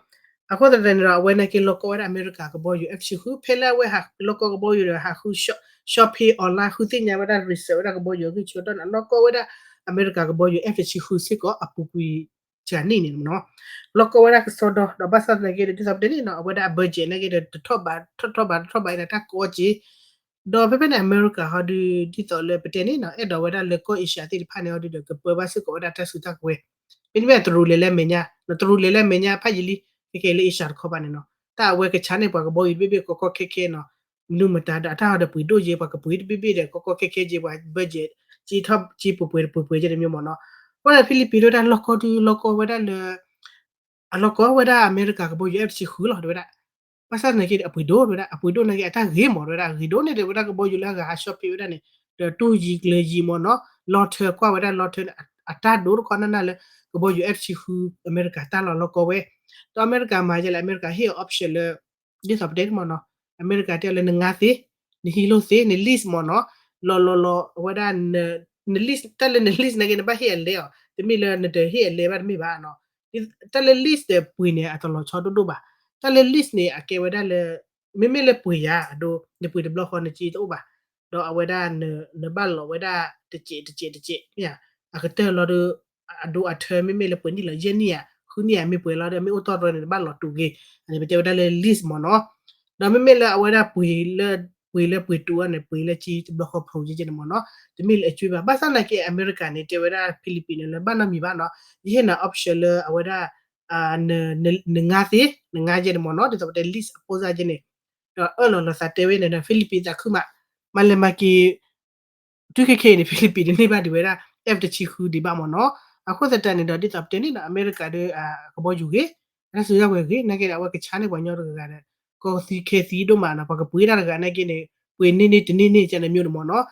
အဃိသတးန့ၣ်ဒီး အဝဲနာ်က့လီၤကီဝဲဒၣ်အမဲရကၤကဘီယူၤ F တဆံဃု ဖဲလၢအဝဲဟးလီၤကီကဘီယူၤဒီး ဟးဃု shopping online ဃုသ့ၣ်ညါဝဲဒၣ် research ဝဲဒၣ်ကဘီယူၤအဂံၢ်ဆူၣ်အတီၢ်န့ၣ် အလီၤကီဝဲဒၣ်အမဲရကၤကဘီယူၤ F တဆံဃု စ့ၢ်ကီးအပူၤကွံာ် ကနံၣ်န့ၣ်မ့ၢ်နီၤ လီၤကီဝဲဒၣ်ကစီဒီ ဒီးဘၣ်ဆၣ်သနာ်က့ဒီး ဒ်သိးပတဲန့ၣ်နီၤ အဝဲဒၣ်အ budget နာ်က့ဒီး တထီၣ်ဘး ထီၣ်ထီၣ်ဘး တထီၣ်ဘးအံၤန့ၣ် တၢ်ကီက့ၤ ဒီးဖဲဖဲန့ၣ် အမဲရကၤဟီဒု ဒ်သိးလၢပတဲန့ၣ်နီၤ အဲၣ်ဒိးဝဲဒၣ်လၢကီၢ် Asia သ့ၣ်တဖၣ်န့ၣ်ဟီဒုဒီး ကပၢဘၣ်စ့ၢ်ကီးဝဲဒၣ်တၢ်စုတၢ်ကဝဲၤ မ့တမ့ၢ်တရူးလဲၤလၢအမဲာ်ညါ တရူးလဲၤလၢအမဲာ်ညါဖးယံာ်လံ ခဲကဲလၢ Asia တခီပၤန့ၣ်နီၤ တၢ်အဝဲကဆါန့ၢ်ပှၤကဘီယူၤတဘ့ၣ်ဘ့ၣ်ကီကီခဲခဲနီၤ မနုၤမတၤဒီး အတၢ်ဟီဒီးပှ့ၤဒိၣ်ယဲ ပှၤကပှ့ၤတဘ့ၣ်ဘ့ၣ်ဒီး ကီကီခဲခဲယဲ ပှၤ budget ကထီၣ်ကပှ့ၤတပှ့ၤပှ့ၤယဲတမံၤမ့ၢ်နီၤ အဃိန့ၣ် Philippines ဒိၣ်တၢ်လီၢ်ကီဒုလီၢ်ကီဝဲဒၣ်လၢ အလီၢ်ကီဝဲဒၣ်အမဲရကၤကဘီယူၤ F တဆံဃုလီၤ တဲဝဲဒၣ် ဘၣ်ဆၣ်သနာ်က့ အပှ့ၤဒိၣ်တဲဝဲဒၣ် အပှ့ၤဒိၣ်နာ်က့ အတၢ်ဂ့ၤမ့ၢ်တဲဝဲဒၣ် ဂ့ၤဒိၣ်န့ၣ်တဲဝဲဒၣ်ကဘီယူၤလၢအဂၤဟး shopping ဝဲဒၣ်န့ၣ် ဒီးတူၢ်ယံၤကျၢၤယံၤမ့ၢ်နီၤ လီၤထၢကွၢ်ဝဲဒၣ်လီၤထၢန့ၣ် အတၢ်ဒိတခီနၢ်နၢ်လၢ ကဘီယူၤ F တဆံဃု အမဲရကၤတၢ်လီၤလီၢ်ကီဝဲ ဒီးအမဲရကၤမၤယဲလဲၣ် အမဲရကၤဟ့ၣ်အီၤ option လၢ ဒ်သိးပတဲန့ၣ်မ့ၢ်နီၤ အမဲရကၤတဲလၢနငါသ့ နဟံးလိာ်သ့ န lease မ့ၢ်နီၤ လီၤလီၤလီၤ အဝဲဒၣ် န lease တၢ်လၢန lease နာ်က့ နဘၣ်ဟ့ၣ်အလဲအီၤ တမ့ၢ်လၢနတဟ့ၣ်အလဲဘၣ်တမ့ၢ်ဘၣ်နီၤ တၢ်လၢ lease ဒီးပှ့ၤန့ၣ် အတလီၤဆီဒိၣ်ဒိၣ်ဘၣ် တၢ်လၢ lease န့ၣ် အကဲဝဲဒၣ်လၢ မ့မ့ၢ်လၢပှ့ၤယၤအဒိ နပှ့ၤတဘျီဃီနစ့တအိၣ်ဘၣ် ဒီးအဝဲဒၣ် နဘၣ်လီၤဝဲဒၣ် တစဲးတစဲးတစဲး မ့ၢ်ဧါ အကတၢၢ်လီၤဒီး အဒိအထၢမ့မ့ၢ်လၢပှဲၤနံၣ်လီၤ ယဲၢ်နံၣ်ဧါ ဃုနံၣ်ဧါ မ့ၢ်ပှဲၤလီၤဒီး မ့ၢ်အိၣ်တီၢ်တရၢန့ၣ် တဘၣ်လီၤတူာ်က့ၤ အန့ၣ်ပတဲဝဲဒၣ်လၢ lease မ့ၢ်နီၤ ဒီးမ့မ့ၢ်လၢအဝဲဒၣ်ပှ့ၤလၢ ပှ့ၤလၢပှ့ၤတူးအီၤန့ၣ် ပှ့ၤလၢကၠ့တဘျီဃီဖိယဲကဲန့ၣ်မ့ၢ်နီၤ, တမ့ၢ်လၢအကၠ့ဘၣ်. ဘၣ်ဆၣ်သနာ်က့ အမဲရကၤန့ၣ် တဲဝဲဒၣ် Philippines န့ၣ် လၢဘၣ်နီတမံၤဘၣ်နီၤ, ယဟ့ၣ်နၤ option လၢအဝဲဒၣ် နငါသ့, နငါယဲန့ၣ်မ့ၢ်နီၤ, ဒ်သိးပတဲ lease အဖိစၢ်ယဲန့ၣ်, ဒီးအၢၣ်လီၤလီၤသးတဲဝဲန့ၣ်ဒီး Philippines သးခုမး, မၤလဲၤမၤက့ၤ တုၤခဲခဲအံၤန့ၣ် Philippines တန့ၢ်ဘၣ်ဒံးဝဲဒၣ် F တဆံဃုဒံးဘၣ်မ့ၢ်နီၤ. အဃိသတးန့ၣ်ဒီး ဒ်သိးပတဲန့ၣ်ဒီး အမဲရကၤဒီး အကဘီယူၤဂ့ၤ, အတၢ်စုကဝဲၤဂ့ၤ နာ်က့ဒီး အဝဲကဆါန့ၢ်ပှၤညီတဂၤဂၤဒီး ကီသံခဲသံဒိၣ်မးနီၤ, ပှၤကပှ့ၤတၢ်တဂၤနာ်က့န့ၣ် ပှ့ၤန့ၢ်န့ၢ်တန့ၢ်န့ၢ် ကန့ၣ်မ့ၢ်န့ၣ်မ့ၢ်နီၤ.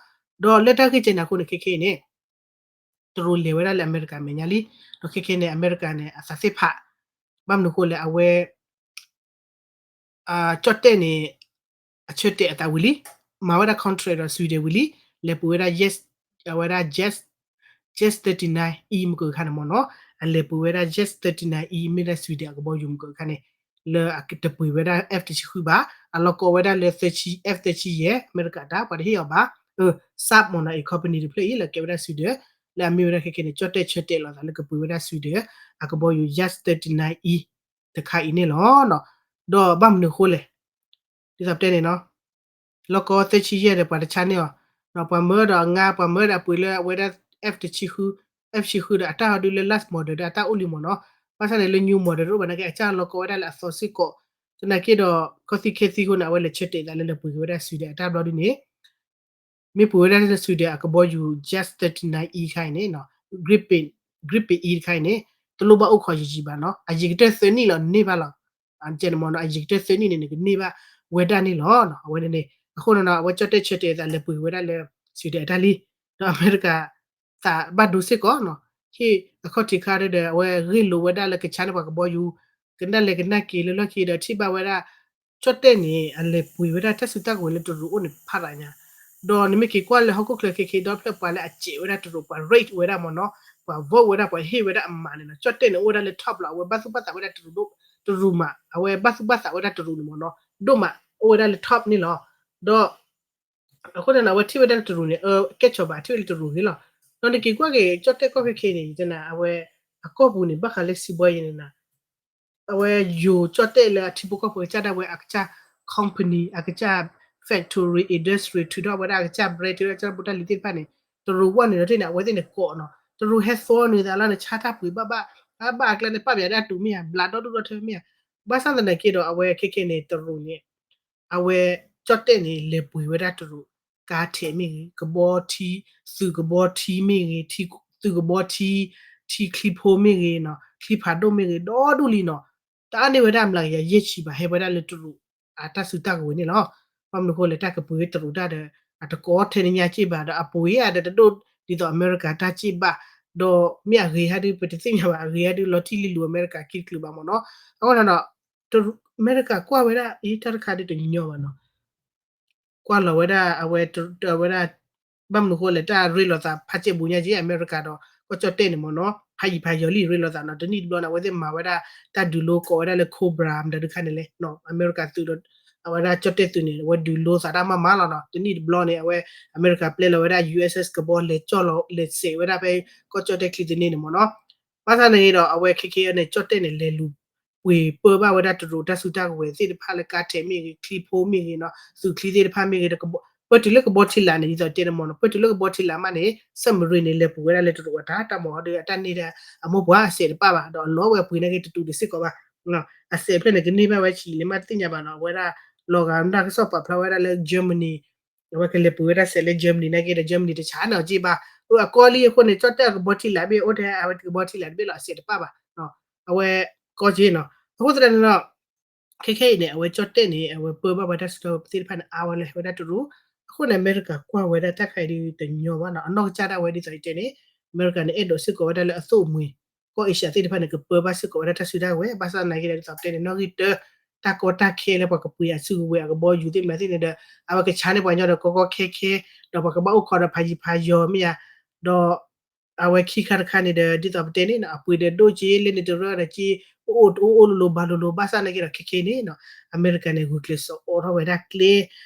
ဒီးလၢတၢ်ဂ့ၢ်ကဲန့ၣ်အဃိန့ၣ် ခဲခဲအံၤန့ၣ် တရူးလဲၤဝဲဒၣ်လၢအမဲရကၤမဲာ်ညါလံ, ဒီးခဲခဲန့ၣ် အမဲရကၤန့ၣ် အသးသ့ၣ်ဖး, ဘၣ်မနုၤအဃိလဲၣ် အဝဲ ကၠီၣ်တဲၣ်န့ၣ် အဆၢတဲာ်အသးဝံၤလံ, မၤဝဲဒၣ် contract ဒီး Sweden ဝံၤလံ, လဲၤပှ့ၤဝဲဒၣ် yes အဝဲဒၣ် jet jet thirty-nine E မုၢ်ကၢခါန့ၣ်မ့ၢ်နီၤ, အလဲၤပှ့ၤဝဲဒၣ် jet thirty-nine E မ့ၢ်ဒၣ် Sweden အကဘီယူၤမုၢ်ကၢခါန့ၣ်, လၢအတပှ့ၤဝဲဒၣ် F တဆံဃုဘၣ်, အလီၢ်ကီဝဲဒၣ်လၢ F thirty ယဲၢ် အမဲရကၤတၢ် ပှၤတဟ့ၣ်အီၤဘၣ်, Saab မ့ၢ်နီၤ အ company တဖျၢၣ်အံၤ လၢကဲဝဲဒၣ် Sweden, လၢအမ့ၢ်ဝဲဒၣ်ခဲခဲန့ၣ် ကၠီၣ်တဲၣ်ဆၢတဲာ်လီၤသးလၢကပှ့ၤဝဲဒၣ် Sweden အကဘီယူၤ jet thirty-nine E တခါအံၤန့ၣ်လီၤ. ဒီးဘၣ်မနုၤအဃိလဲၣ်, ဒ်သိးပတဲန့ၣ်နီၤ, လီၢ်ကီ သၢဆံယဲၢ် ဒီးပှၤတဆါန့ၢ်အီၤ, ပှၤမၢဒီးအငါ ပှၤမၢဒီးအပှ့ၤလၢအဝဲဒၣ် F တဆံဃု, F တဆံဃု ဒီးအတၢ်ဟီဒုလၢ last model ဒီးအတၢ်အိၣ်လံမ့ၢ်နီၤ, ဘၣ်ဆၣ်န့ၣ်လၢ new model တအိၣ်ဘၣ်နာ်က့ အစၢ်လီၢ်ကီဝဲဒၣ်လၢအသီစ့ၢ်ကီး, သနာ်က့ဒီး ကီသံခဲသံအဃိန့ၣ် အဝဲလဲၤဆၢတဲာ်သးလၢလဲၤပှ့ၤဝဲဒၣ် Sweden အတၢ်ဘျီဒ်န့ၣ် မ့ၢ်ပှ့ၤဝဲဒၣ်လၢ Sweden အကဘီယူၤ jet thirty-nine E တခါအံၤန့ၣ်, Gripen, Gripen E တခါအံၤန့ၣ် တလိၣ်ဘၣ်အိၣ်ခိးယံာ်ယံာ်ဘၣ်နီၤ, အယံာ်ကတၢၢ်သၢနံၣ်လီၤန့ၢ်ဘၣ်လီၤ. ကဲန့ၣ်မ့ၢ်နီၤ အယံာ်ကတၢၢ်သၢနံၣ်န့ၣ် နကန့ၢ်ဘၣ်ဝဲဒၣ်န့ၣ်လီၤ. အဝဲန့ၣ်န့ၣ် အဃိန့ၣ်နီၤ အဝဲကၠီၣ်တဲၣ်ဆၢတဲာ်သးလဲၤပှ့ၤဝဲဒၣ်လၢ Sweden အတၢ်လံ, ဒီးအမဲရကၤ သးဘၣ်ဒိစ့ၢ်ကီးနီၤ, ဟ့ၣ်အခီၣ်ထံးခါဒီး အဝဲဂ့ၢ်လိာ်ဝဲဒၣ်လၢကဆါန့ၢ်ပှၤကဘီယူၤ, ကနၣ်လဲၤကနၣ်က့ၤလၢလီၢ်ခံဒီးထံၣ်ဘၣ်ဝဲဒၣ် ကၠီၣ်တဲၣ်န့ၣ် အလဲၤပှ့ၤဝဲဒၣ်တၢ်စုတၢ်ကဝဲၤလၢတရူးအိၣ်န့ၣ်ဖးဒိၣ်ညါ, ဒီးနမ့ၢ်က့ၤကွၢ်လၢဟီၣ်ခိၣ်ချၢခဲခဲဒီဖျၢၣ်ပှၤလၢအစဲးဝဲဒၣ်တရူး ပှၤ rate ဝဲဒၣ်မ့ၢ်နီၤ, ပှၤ vote ဝဲဒၣ် ပှၤဟ့ၣ်ဝဲဒၣ်အမးန့ၣ်နီၤ, ကၠီၣ်တဲၣ်န့ၣ် အိၣ်ဝဲဒၣ်လၢ top လီၤ. အဝဲဘၣ်သူၣ်ဘၣ်သးဝဲဒၣ်တရူးဒိၣ်, တရူးမး အဝဲဘၣ်သူၣ်ဘၣ်သးဝဲဒၣ်တရူးန့ၣ်မ့ၢ်နီၤ ဒိၣ်မး အိၣ်ဝဲဒၣ်လၢ top န့ၣ်လီၤ. ဒီး အဃိန့ၣ် အဝဲထံၣ်ဝဲဒၣ်တရူးန့ၣ် အကဲဆီၣ်ဘၣ် ထံၣ်ဝဲလၢတရူးဂ့ၤလီၤ. ဒီးနက့ၤကွၢ်က့ၤ ကၠီၣ်တဲၣ်ကီၢ်ခဲခဲန့ၣ် ယတဲနၤ အဝဲ အကီၢ်ပူၤန့ၣ် ဘၣ်ဃးလၢစံးဘီယဲန့ၣ်နၤ အဝဲယိၤကၠီၣ်တဲၣ်လၢအထံဖိကီၢ်ဖိကစၢ်ဒၣ်ဝဲအကစၢ် company အကစၢ် factory industry ထုးထီၣ်ဝဲဒၣ်အကစၢ် brand ထုးထီၣ်အကစၢ်ဖိတၢ်လံၤသ့ၣ်တဖၣ်န့ၣ် တရူးဝဲန့ၣ်ဒီးတ့ၢ်န့ၣ် အဝဲသ့ၣ်န့ၣ်ကိးနီၤ တရူးဟဲသီနုာ်သးလီၤန့ၣ် ဆါတၢ်ပှ့ၤဘၣ်ဘၣ် ဘၣ်အကျဲန့ၣ် ပာ်ပယၤဒၣ်တူးမ့ၢ်ဧါ ဘျးဒီဒိၣ်ဒီထၢမ့ၢ်ဧါ ဘၣ်ဆၣ်သနာ်က့ဒီး အဝဲခဲခဲန့ၣ် တရူးန့ၣ် အဝဲကၠီၣ်တဲၣ်န့ၣ် လဲၤပှ့ၤဝဲဒၣ်တရူး ကါထဲးမ့ၢ်ဂ့ၤ ကဘီထံ သုးကဘီထံမ့ၢ်ဂ့ၤ သုးကဘီထံ ထံချံဖိမ့ၢ်ဂ့ၤနီၤ ချံဖးဒိၣ်မ့ၢ်ဂ့ၤ ဒီဒူၣ်လံနီၤ တအါန့ၢ်ဝဲဒၣ်မျးကယၤယဲၢ်ဆံဘၣ် ဟဲဝဲဒၣ်လၢတရူး အတၢ်စုတၢ်ကဝဲၤန့ၣ်လီၤ. ဘၣ်မနုၤအဃိလဲၣ် တၢ်ကပှ့ၤဝဲတရူးတၢ်ဒီး အတကိးထဲန့ၣ်ညါစ့ၢ်ဘၣ် ဒီးအပှ့ၤဧါဒီးတဒိၣ်ဒ်သိးအမဲရကၤတၢ်စ့ၢ်ဘၣ် ဒီးမ့ၢ်အဂ့ၤဟဲဒုး ပတသ့ၣ်ညါဘၣ် အဂ့ၤဟဲဒုး လီၤထံၣ်လံလူၤအမဲရကၤခံတချုးဘၣ်မ့ၢ်နီၤ အဃိန့ၣ်ဒီး အမဲရကၤကွၢ်ဝဲဒၣ် အံၤတၢ်တခါဒုးတညီဘၣ်နီၤ ကွၢ်လီၤဝဲဒၣ် အဝဲ ဝဲဒၣ် ဘၣ်မနုၤအဃိလဲၣ် တၢ်ရ့လိာ်သးဖးစဲးဘူးညါက့ အမဲရကၤဒီး ကီၢ်ကၠီၣ်တဲၣ်န့ၣ်မ့ၢ်နီၤ ဖးယံာ်ဖးယီၤလံရ့လိာ်သးနီၤ တနံၣ်တဘျီန့ၣ် အဝဲသ့ၣ်မၤဝဲဒၣ် တၢ်ဒုးလိကိးဝဲဒၣ်လၢ Cobra မတၤဒုးခါန့ၣ်လဲၣ် အမဲရကၤသုးဒီး အဝဲဒၣ်ကၠီၣ်တဲၣ်သုးန့ၣ် အဝဲဒုးလိသးတၢ်မၤမၤလီၤနီၤ တနံၣ်တဘျီန့ၣ် အဝဲ အမဲရကၤပျဲလီၤဝဲဒၣ် USS ကဘီလဲၤကၠီၣ်လီၤ လဲၤစဲးဝဲဒၣ်ဖဲ ကီၢ်ကၠီၣ်တဲၣ်ချံသန့ၣ်န့ၣ်မ့ၢ်နီၤ ဘၣ်ဆၣ်န့ၣ်ဒီး အဝဲခဲခဲန့ၣ် ကၠီၣ်တဲၣ်န့ၣ် လဲၤလူၤ ပှ့ၤပၢဘၣ်ဝဲဒၣ်တရူးတၢ်စုတၢ်ကဝဲၤသ့ၣ်တဖၣ်လၢကါထဲးမ့ၢ်ဂ့ၤ ချံဖိမ့ၢ်ဂ့ၤနီၤ သုးချံသ့ၣ်တဖၣ်မ့ၢ်ဂ့ၤ ပၢတုၤလၢကဘီထံလာ်န့ၣ် ဒ်သိးတဲန့ၣ်မ့ၢ်နီၤ ပၢတုၤလၢကဘီထံလာ်မးန့ၣ် submarine န့ၣ် လဲၤပှ့ၤဝဲဒၣ်လၢတရူးအတၢ် တၢ်မၤအီၤဒီးအတၢ်န့ၢ်ဒၣ် အမိၢ်ပှၢ်အစဲးတပၣ်ဘၣ် ဒီးအလီၤဝဲပှ့ၤနာ်က့တတုၤတစ့ၢ်ကီးဘၣ် အစဲးဖျၢၣ်န့ၣ် ကန့ၢ်ဘၣ်ဝဲဆံးန့ၣ်မးတသ့ၣ်ညါဘၣ်နီၤ အဝဲဒၣ် လီၤဂာ်မတၢ်ကစီၣ်ပာ်ဖျါဝဲဒၣ်လၢ Germany အဝဲကလဲၤပှ့ၤဝဲဒၣ်စဲးလၢ Germany နာ်က့ဒီး Germany တဆါန့ၣ်အီၤက့ဘၣ် အကီလံအဃိန့ၣ် ကၠီၣ်တဲၣ်အကဘီထံလာ်ဘ့ၣ်အိၣ်ထဲအဝဲကဘီထံလာ်တဘ့ၣ်လီၤအစဲးတပၣ်ဘၣ် အဝဲကီက့နီၤ အဃိသတးန့ၣ်ဒီး ခဲခဲအံၤန့ၣ် အဝဲကၠီၣ်တဲၣ်န့ၣ် အဝဲပၢဘၣ်ဝဲတၢ်စုတၢ်ကဝဲၤသ့ၣ်တဖၣ်န့ၣ် အါဝဲလၢဝဲဒၣ်တရူး အဃိန့ၣ် အမဲရကၤကွၢ်ဝဲဒၣ်တၢ်ခါအံၤဒ်တညီဘၣ်နီၤ အနီၢ်ကစၢ်ဒၣ်ဝဲဒ်သိးယတဲန့ၣ် အမဲရကၤန့ၣ် အဲၣ်ဒိးစ့ၢ်ကီးဝဲဒၣ်လၢအသိၣ်အမှံၤ ကီၢ်အ့ရှၢၣ်သ့ၣ်တဖၣ်န့ၣ် ကပၢဘၣ်စ့ၢ်ကီးဝဲဒၣ်တၢ်စုတၢ်ကဝဲၤ ဘၣ်ဆၣ်သနာ်က့ဒီးဒ်သိးပတဲန့ၣ် နီၣ်ဂံၢ်တၢ တၢ်ကီတၢ်ခဲလၢပှၤကပှ့ၤအစုကဝဲၤအကဘီယူၤသ့ၣ်မနုၤသ့ၣ်န့ၣ်ဒီး အဝဲကဆါန့ၢ်ပှၤညီဒီးကီကီခဲခဲ ဒီးပှၤကဘၣ်အိၣ်ခိးဒီးဖးယံၤဖးယီၤမ့ၢ်ဧါ ဒီး အဝဲခံခါတခါန့ၣ်ဒီး ဒ်သိးပတဲန့ၣ်နီၤ အပှ့ၤဒီးဒိၣ်က့ လၢန့ၣ်တရၢဒီးက့ အိၣ်အိၣ်လိၤလိၤဘၣ်လိၤလိၤ ဘၣ်ဆၣ်သနာ်က့ဒီးခဲခဲအံၤန့ၣ်နီၤ အမဲရကၤန့ၣ် ဂုာ်ကျဲးစၢးအိးထီၣ်ဝဲဒၣ်ကျဲ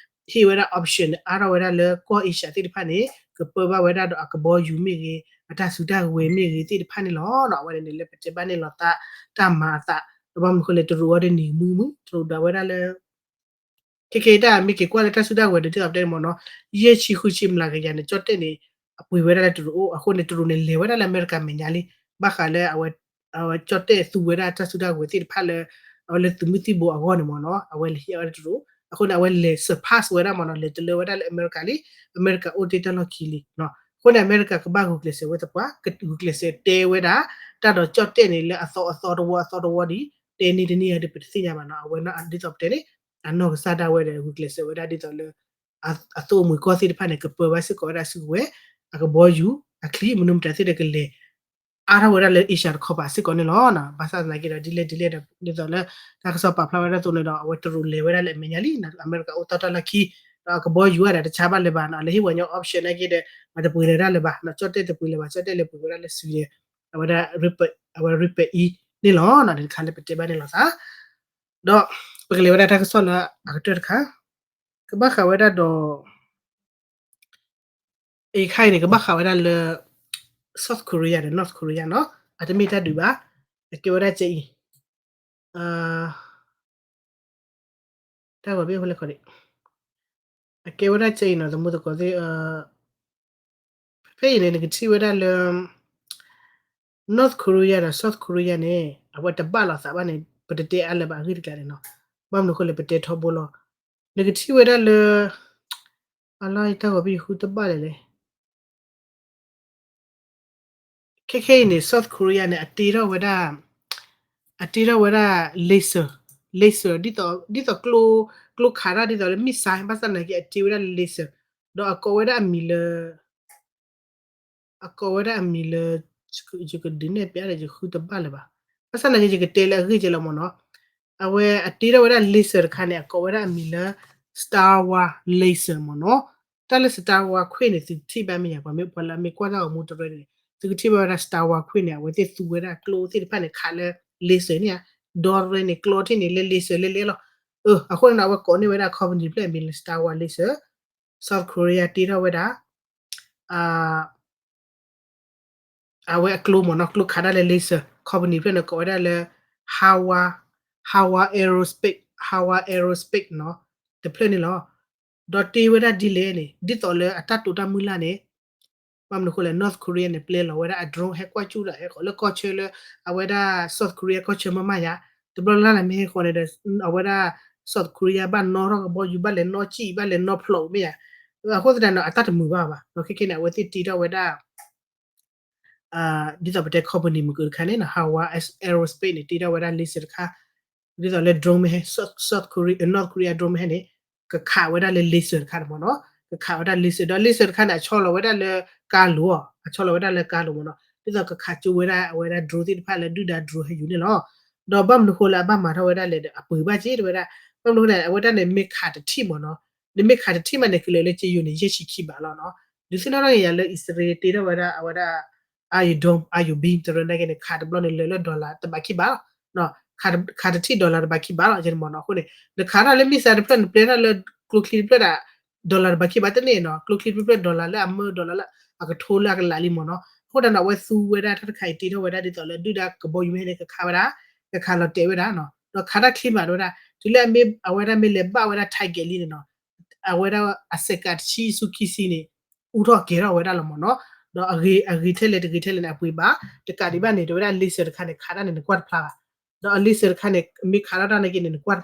ဟ့ၣ်ဝဲဒၣ် option န့ၣ် အါထီၣ်ဝဲဒၣ်လၢကီၢ်အ့ရှၢၣ်သ့ၣ်တဖၣ်န့ၣ် ကပၢဘၣ်ဝဲဒၣ်ဒီးအကဘီယူၤမ့ၢ်ဂ့ၤ အတၢ်စုတၢ်ကဝဲၤမ့ၢ်ဂ့ၤသ့ၣ်တဖၣ်န့ၣ်လီၤ. အဝဲန့ၣ်န့ၣ်လၢပတဲဘၣ်န့ၣ်လီၤသး တၢ်မၤအသး ဒီးဘၣ်မနုၤဃိလဲၣ် တရူးအီၤဒ်န့ၣ်မုာ်မုာ် တရူးဒၣ်ဝဲဒၣ်လၢ ခဲခဲအံၤတၢ်မ့ၢ်က့ၤကွၢ်လၢတၢ်စုတၢ်ဝဲၤဒီး ဒ်သိးပတဲန့ၣ်မ့ၢ်နီၤ, ယဲၢ်ဆံဃုဆံမျးကယၤန့ၣ် ကၠီၣ်တဲၣ်န့ၣ် အပှ့ၤဝဲဒၣ်လၢတရူးအိၣ်, အဃိန့ၣ် တရူးန့ၣ် လဲၤဝဲဒၣ်လၢအမဲရကၤမဲာ်ညါလံ, ဘၣ်ဃးလၢ အဝဲကၠီၣ်တဲၣ်သူဝဲဒၣ်တၢ်စုတၢ်ဝဲၤသ့ၣ်တဖၣ်လၢ အဝဲလၢသုးမုၢ်သံၣ်ဘိအဂီၢ်န့ၣ်မ့ၢ်နီၤ, အဝဲလဲၤဟံးဝဲဒၣ်တရူး, အဃိန့ၣ် အဝဲလဲၤ surpass ဝဲဒၣ်မ့ၢ်နီၤ, လဲၤတလၢဝဲဒၣ်လၢအမဲရကၤလံ, အမဲရကၤအိၣ်တ့ၢ်တၢ်လီၢ်ခံလံ, အဃိန့ၣ် အမဲရကၤကဘၣ်ဂုာ်ကျဲးစၢးဝဲသပှၢ်, ဂုာ်ကျဲးစၢးတဲဝဲဒၣ် တၢ်ဒီးကၠီၣ်တဲၣ်န့ၣ် လၢအသီအသီတဝီအသီတဝီဒံး, တဲန့ၢ်တန့ၢ်ဧါဒီး ပတသ့ၣ်ညါဘၣ်နီၤ, အဝဲဒ်သိးပတဲန့ၣ် အနီၢ်ကစၢ်ဒၣ်ဝဲဒီး ဂုာ်ကျဲးစၢးဝဲဒၣ်ဒ်သိးလၢ အသိၣ်အမှံၤကီၢ်သ့ၣ်တဖၣ်န့ၣ် ကပၢဘၣ်စ့ၢ်ကီးဝဲဒၣ်စုကဝဲၤ, အကဘီယူၤ, အချံ မနုၤမတၤသ့ၣ်ဒီးကလဲၤ အါထီၣ်ဝဲဒၣ်လၢ Asia တခီပၤစ့ၢ်ကီးန့ၣ်လီၤ. ဘၣ်ဆၣ်သနာ်က့ဒီး ဒ်လဲၣ်ဒ်လဲၣ်ဒီး ဒ်သိးလၢ တၢ်ကစီၣ်ပာ်ဖျါဝဲဒၣ်အသိးန့ၣ်ဒီး အဝဲတရူးလဲၤဝဲဒၣ်လၢအမဲာ်ညါလံ, အမဲရကၤအိၣ်တ့ၢ်တၢ်လီၢ်ခံ, ဒီးအကဘီယူၤဝဲဒၣ်တဆါဘၣ်လၢၤဘၣ်နီၤ, လၢဟ့ၣ်ဝဲညီ option နာ်က့ဒီး မၤတပှ့ၤလၢၤဒၣ်လၢၤဘၣ်နီၤ, ကၠီၣ်တဲၣ်တပှ့ၤလၢၤဘၣ်, ကၠီၣ်တဲၣ်လဲၤပှ့ၤဝဲဒၣ်လၢ Sweden, အဝဲဒၣ် အဝဲ Ripple အံၤန့ၣ်လီၤ, န့ၣ်တခါလၢပတဲဘၣ်န့ၣ်လီၤသး ဒီးပကလဲၤဝဲဒၣ်တၢ်ကစီၣ်လၢအကတၢၢ်တခါ, ကဘၣ်ဃးဝဲဒၣ်ဒီး အခါအံၤန့ၣ် ကဘၣ်ဃးဝဲဒၣ်လၢ South Korea ဒီး North Korea နီၤ, အတမ့ၢ်တၢ်ဒုးဘၣ်, အကဲဝဲဒၣ်ကဲအံၤ, တၢ်ဂီၤဘ့ၣ်ဖဲလဲၣ်ခီဒံး, အကဲဝဲဒၣ်ကဲအံၤနီၤ သမူသကိးသ့ၣ်, ဖဲအံၤန့ၣ် နကထံၣ်ဝဲဒၣ်လၢ North Korea ဒီး South Korea န့ၣ် အဝဲတဘၣ်လိာ်သးဘၣ်န့ၣ် ပတတဲအါလၢၤဘၣ်အဂ့ၢ်တကျါန့ၣ်နီၤ, ဘၣ်မနုၤအဃိလဲၣ် ပတဲထီဘိလီၤ, နကထံၣ်ဝဲဒၣ်လၢ အလီၢ်အံၤတၢ်ဂီၤဘ့ၣ်ယဃုတဘၣ်လဲၣ်လဲၣ် ခဲခဲအံၤန့ၣ် South Korea န့ၣ် အတ့ထီၣ်ဝဲဒၣ်, အတ့ထီၣ်ဝဲဒၣ် laser, laser ဒ်သိး ဒ်သိးကျိ, ကျိခးတၢ်ဒ်သိးလၢ missile ဘၣ်ဆၣ်သနာ်က့ အတ့ဝဲဒၣ်လၢ laser ဒီးအကိးဝဲဒၣ်အမံၤလၢ အကိးဝဲဒၣ်အမံၤလၢ ယကဒုးနဲၣ်ပျးဒီး ယဃုတဘၣ်လၢၤဘၣ်, ဘၣ်ဆၣ်သနာ်က့ ယကတဲလၢအဂ့ၢ်ကဲလီၤမ့ၢ်နီၤ, အဝဲအတ့ထီၣ်ဝဲဒၣ် laser တခါန့ၣ် အကိးဝဲဒၣ်အမံၤလၢ Star Wars laser မ့ၢ်နီၤ, တၢ်လၢ Star Wars ခွံၣ်န့ၣ် သုကထံၣ်ဘၣ်မ့ၢ်ယါ ပှၤမ့ၢ်ပှၤလၢအမ့ၢ်ကွၢ်တၢ်ဂီၤမူတရၢန့ၣ် သုကထံၣ်ဘၣ်ဝဲဒၣ် Star Wars ခွံၣ်န့ၣ် အဝဲသ့ၣ်သူဝဲဒၣ်ကျိသ့ၣ်တဖၣ်န့ၣ် ခးလၢ laser န့ၣ်ဧါ, ဒီရၢန့ၣ် ကျိထံၣ်န့ၣ်လၢ laser လဲလဲလီၤ, အဃိန့ၣ် အဝဲကိးန့ၢ်ဝဲဒၣ် company ဖျၢၣ်အမံၤလၢ Star Wars laser, South Korea တ့ထီၣ်ဝဲဒၣ် အဝဲအကျိမ့ၢ်နီၤ, ကျိခးဒၣ်လၢ laser, company ဖျၢၣ်န့ၣ် ကိးဝဲဒၣ်လၢ Hanwha, Hanwha Aerospace, Hanwha Aerospace နီၤ, တဖျၢၣ်န့ၣ်လီၤ, ဒီးတ့ဝဲဒၣ်ဒ်လဲၣ်န့ၣ် ဒ်သိးလၢအတၢ်တိာ်တၢ်မုၢ်လၢ်န့ၣ် ဘၣ်မနုၤအဃိလဲၣ် North Korea န့ၣ် ပျဲလီၤဝဲဒၣ်အ drone ဟဲကွၢ်ကၠူၣ်ဒီးဟဲဃီၤလၢကီၢ်ဆၢလၢ အဝဲဒၣ် South Korea ကီၢ်ဆၢမးမးယါ, တဘျီလၢ်လၢ်မ့ၢ်ဟဲဃီၤန့ၣ်ဒီး အဝဲဒၣ် South Korea ဘၣ်နီၣ်ထီၣ်ကဘီယူၤ ဘၣ်လဲၤနီၣ်စံၣ် ဘၣ်လဲၤနီၣ်ဖျိးမ့ၢ်ယါ, အဃိသတးန့ၣ် အတၢ်တမုာ်ဘၣ်ဘၣ်, ခဲခဲန့ၣ် အဝဲသ့ၣ်တ့ထီၣ်ဝဲဒၣ် ဒ်သိးပတဲ company မုၢ်ကၢတခါန့ၣ် Hanwha Aerospace န့ၣ် တ့ထီၣ်ဝဲဒၣ် laser တခါ, ဒ်သိးလၢ drone မ့ၢ်ဟဲ South Korea, North Korea drone မ့ၢ်ဟဲန့ၣ် ကခးဝဲဒၣ်လၢ laser တခါန့ၣ်မ့ၢ်နီၤ, ကခးဝဲဒၣ် laser ဒီး laser တခါန့ၣ် အဆီလီၤဝဲဒၣ်လၢကါလိၤအီၤ, အဆီလီၤဝဲဒၣ်လၢကါလိၤမ့ၢ်နီၤ, ဒ်သိးကခးကၠိဝဲဒၣ်အဝဲဒၣ် drone သ့ၣ်တဖၣ်လၢဒုၣ်ဒါ drone ဟဲယူၤန့ၣ်လီၤ. ဒီးဘၣ်မနုၤဃိလၢအဘၣ်မၤထီၣ်ဝဲဒၣ်လဲၣ်ဒီး အပှ့ၤဘၣ်က့ၤတဝဲဒၣ်, ဘၣ်မနုၤဃိန့ၣ် အဝဲဒၣ်န့ၣ် မ့ၢ်ခးတထံၣ်မ့ၢ်နီၤ, နမ့ၢ်ခးတထံၣ်မးန့ၣ် ကလၢာ်လၢက့ယိၤန့ၣ် ယဲၢ်ဆံခံဘးလီၤနီၤ, ဒုးသ့ၣ်နီၣ်ထီၣ်က့ၤယၤလၢ အံၣ်စရ့လး တ့ထီၣ်ဝဲဒၣ်အဝဲဒၣ် Iron Dome, Iron Beam တရၢနာ်က့န့ၣ် ခးတဘျီန့ၣ် လၢာ်လၢ dollar တဘးခံဘးလီၤ, ခးတထံၣ် dollar တဘးခံဘးလီၤ ယဲန့ၣ်မ့ၢ်နီၤ, အဃိန့ၣ် နခးထီၣ်လၢ missile တဖျၢၣ်န့ၣ် ပျဲထီၣ်လၢကျိချံတဖျၢၣ်ဒၣ် dollar တဘးခံဘးတန့ၢ်နီၤ, ကျိချံတဖျၢၣ် dollar လၢအမၢ dollar လၢအကထိလၢအကလးလံမ့ၢ်နီၤ, အဃိသတးန့ၣ် အဝဲသူဝဲဒၣ်တၢ်တခါအံၤ တ့ထီၣ်ဝဲဒၣ်ဒ်သိးလၢ ဒုၣ်ဒါကဘီယူၤမ့ၢ်ဟဲန့ၣ် ကခးဝဲဒၣ်, ကခးလီၤတဲာ်ဝဲဒၣ်နီၤ, ဒီးခးတၢ်ချ့မးတဝဲဒၣ်, တုၤလၢအမ့ၢ် အဝဲဒၣ်မ့ၢ်လဲၤဘၣ်ဝဲဒၣ် target လံန့ၣ်နီၤ အဝဲဒၣ်အစဲးကးတဆံဆူခံဆံန့ၣ် အူထီၣ်ကဲၤထီၣ်ဝဲဒၣ်လီၤမ့ၢ်နီၤ, ဒီးအဂ့ၤထဲလဲၣ်တဂ့ၤထဲလဲၣ်န့ၣ် အပှ့ၤဘၣ်, တကးဒံးဘၣ်န့ၣ် တဝဲဒၣ် laser တခါန့ၣ် ခးတၢ်န့ၣ် နကွၢ်တဖျါဘၣ်, ဒီးအ laser တခါန့ၣ် မ့ၢ်ခးထီၣ်တၢ်နာ်က့န့ၣ် နကွၢ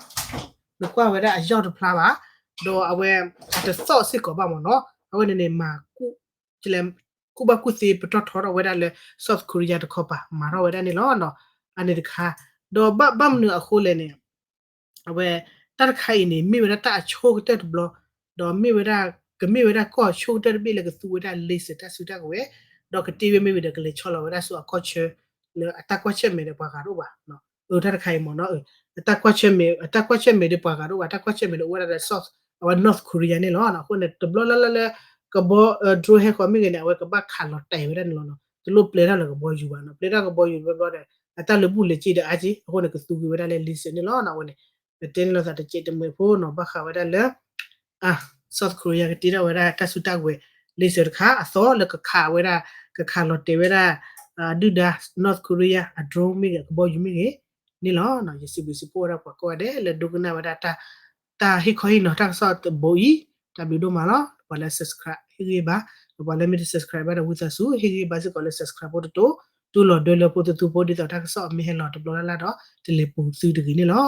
်ဝဲဒၣ်အယီၢ်တဖျါဘၣ်, ဒီးအဝဲ အတသီၣ်စ့ၢ်ကီးဘၣ်မ့ၢ်နီၤ, အဝဲန့ၣ်န့ၣ် မၤ ကူၣ်ဘၣ်ကူၣ်သ့ပတီၢ်ထီထီၣ်ဝဲဒၣ်လၢ South Korea တခီပၤ မၤထီၣ်ဝဲဒၣ်န့ၣ်လီၤ. အန့ၣ်တခါ, ဒီးဘၣ်မနုၤအဃိလဲၣ်န့ၣ် အဝဲ တၢ်တခါအံၤန့ၣ် မ့ၢ်ဝဲဒၣ်တၢ်အဆိကတၢၢ်တဘျီ, ဒီးမ့ၢ်ဝဲဒၣ် ကမ့ၢ်ဝဲဒၣ်ကီၢ်အဆိကတၢၢ်တဘ့ၣ်လၢကသူဝဲဒၣ် laser တၢ်စုတၢ်ကဝဲၤ, ဒီးကတ့ဝဲမ့ၢ်ဝံၤဒီး ကလဲၤဆီလီၤဝဲဒၣ်ဆူအကီၢ်ဆၢ လၢအတၢ်ကွၢ်ဆၢၣ်မဲာ်ဒီးပှၤဂၤတအိၣ်ဘၣ်, အတၢ်တခါအံၤမ့ၢ်နီၤ, အတၢ်ကွၢ်ဆၢၣ်မဲာ် အတၢ်ကွၢ်ဆၢၣ်မဲာ်ဒီးပှၤဂၤတအိၣ်ဘၣ်, တၢ်ကွၢ်ဆၢၣ်မဲာ်လၢအိၣ်ဝဲဒၣ်ဒီး South အဝဲ North Korea န့ၣ်လီၤ. အဃိန့ၣ် တဘျီလၢ်လၢ်လၢ ကဘီ drone ဟဲဃီၤမ့ၢ်ဂ့ၤန့ၣ် အဝဲကဘၣ်ခးလီၤတဲာ်ဝဲဒၣ်န့ၣ်လီၤ. တလိၣ်ပျဲထီၣ်လၢကဘီယူၤဘၣ်နီၤ, ပျဲထီၣ်ကဘီယူၤတဘျီဘျီဒီး အတၢ်လၢဘူၣ်လဲၤက့ၤဒီးအါက့, အဃိန့ၣ် ကသူက့ၤဝဲဒၣ်လၢ laser န့ၣ်လီၤ. အဝဲန့ၣ် ပတဲန့ၣ်လိာ်သးတစဲးတမှဲၤဖိနီၤ, ဘၣ်ဃးဝဲဒၣ်လၢ South Korea ကတ့ထီၣ်ဝဲဒၣ်တၢ်စုတၢ်ကဝဲၤ laser တခါ အသီလၢကခးဝဲဒၣ် ကခးလီၤတဲာ်ဝဲဒၣ် ဒုၣ်ဒါ North Korea အ drone မ့ၢ်ဂ့ၤ အကဘီယူၤမ့ၢ်ဂ့ၤန့ၣ်လီၤ. ယစံးဘျုးစံးဖှိၣ်ဝဲဒၣ်ပှၤကိးဂၤဒဲးလၢဒိကနၣ်ဝဲဒၣ်တၢ် တၢ်ဟ့ၣ်ခီဟ့ၣ်နီၤတၢ်ကစီၣ်တဘိအံၤ တၢ်ဘျုးဒိၣ်မးလီၤ. ပှၤလၢ subscribe ဟ့ၣ်ဂံၢ်ဘါ, ဒီးပှၤလၢမ့ၢ်တ subscribe ဘၣ်ဒီးဝံသးစူၤ ဟ့ၣ်ဂံၢ်ဘါစ့ၢ်ကီးလၢ subscribe ဖိတတိၤ, တူၢ်လိာ်ဒၢလၢဖိသသူဖိ ဒ်သိးတၢ်ကစီၣ်အမ့ၢ်ဟဲလီၤတဘျီလၢ်လၢ်ဒီး တလဲၤပူၤသုတဂ့ၤန့ၣ်လီၤ.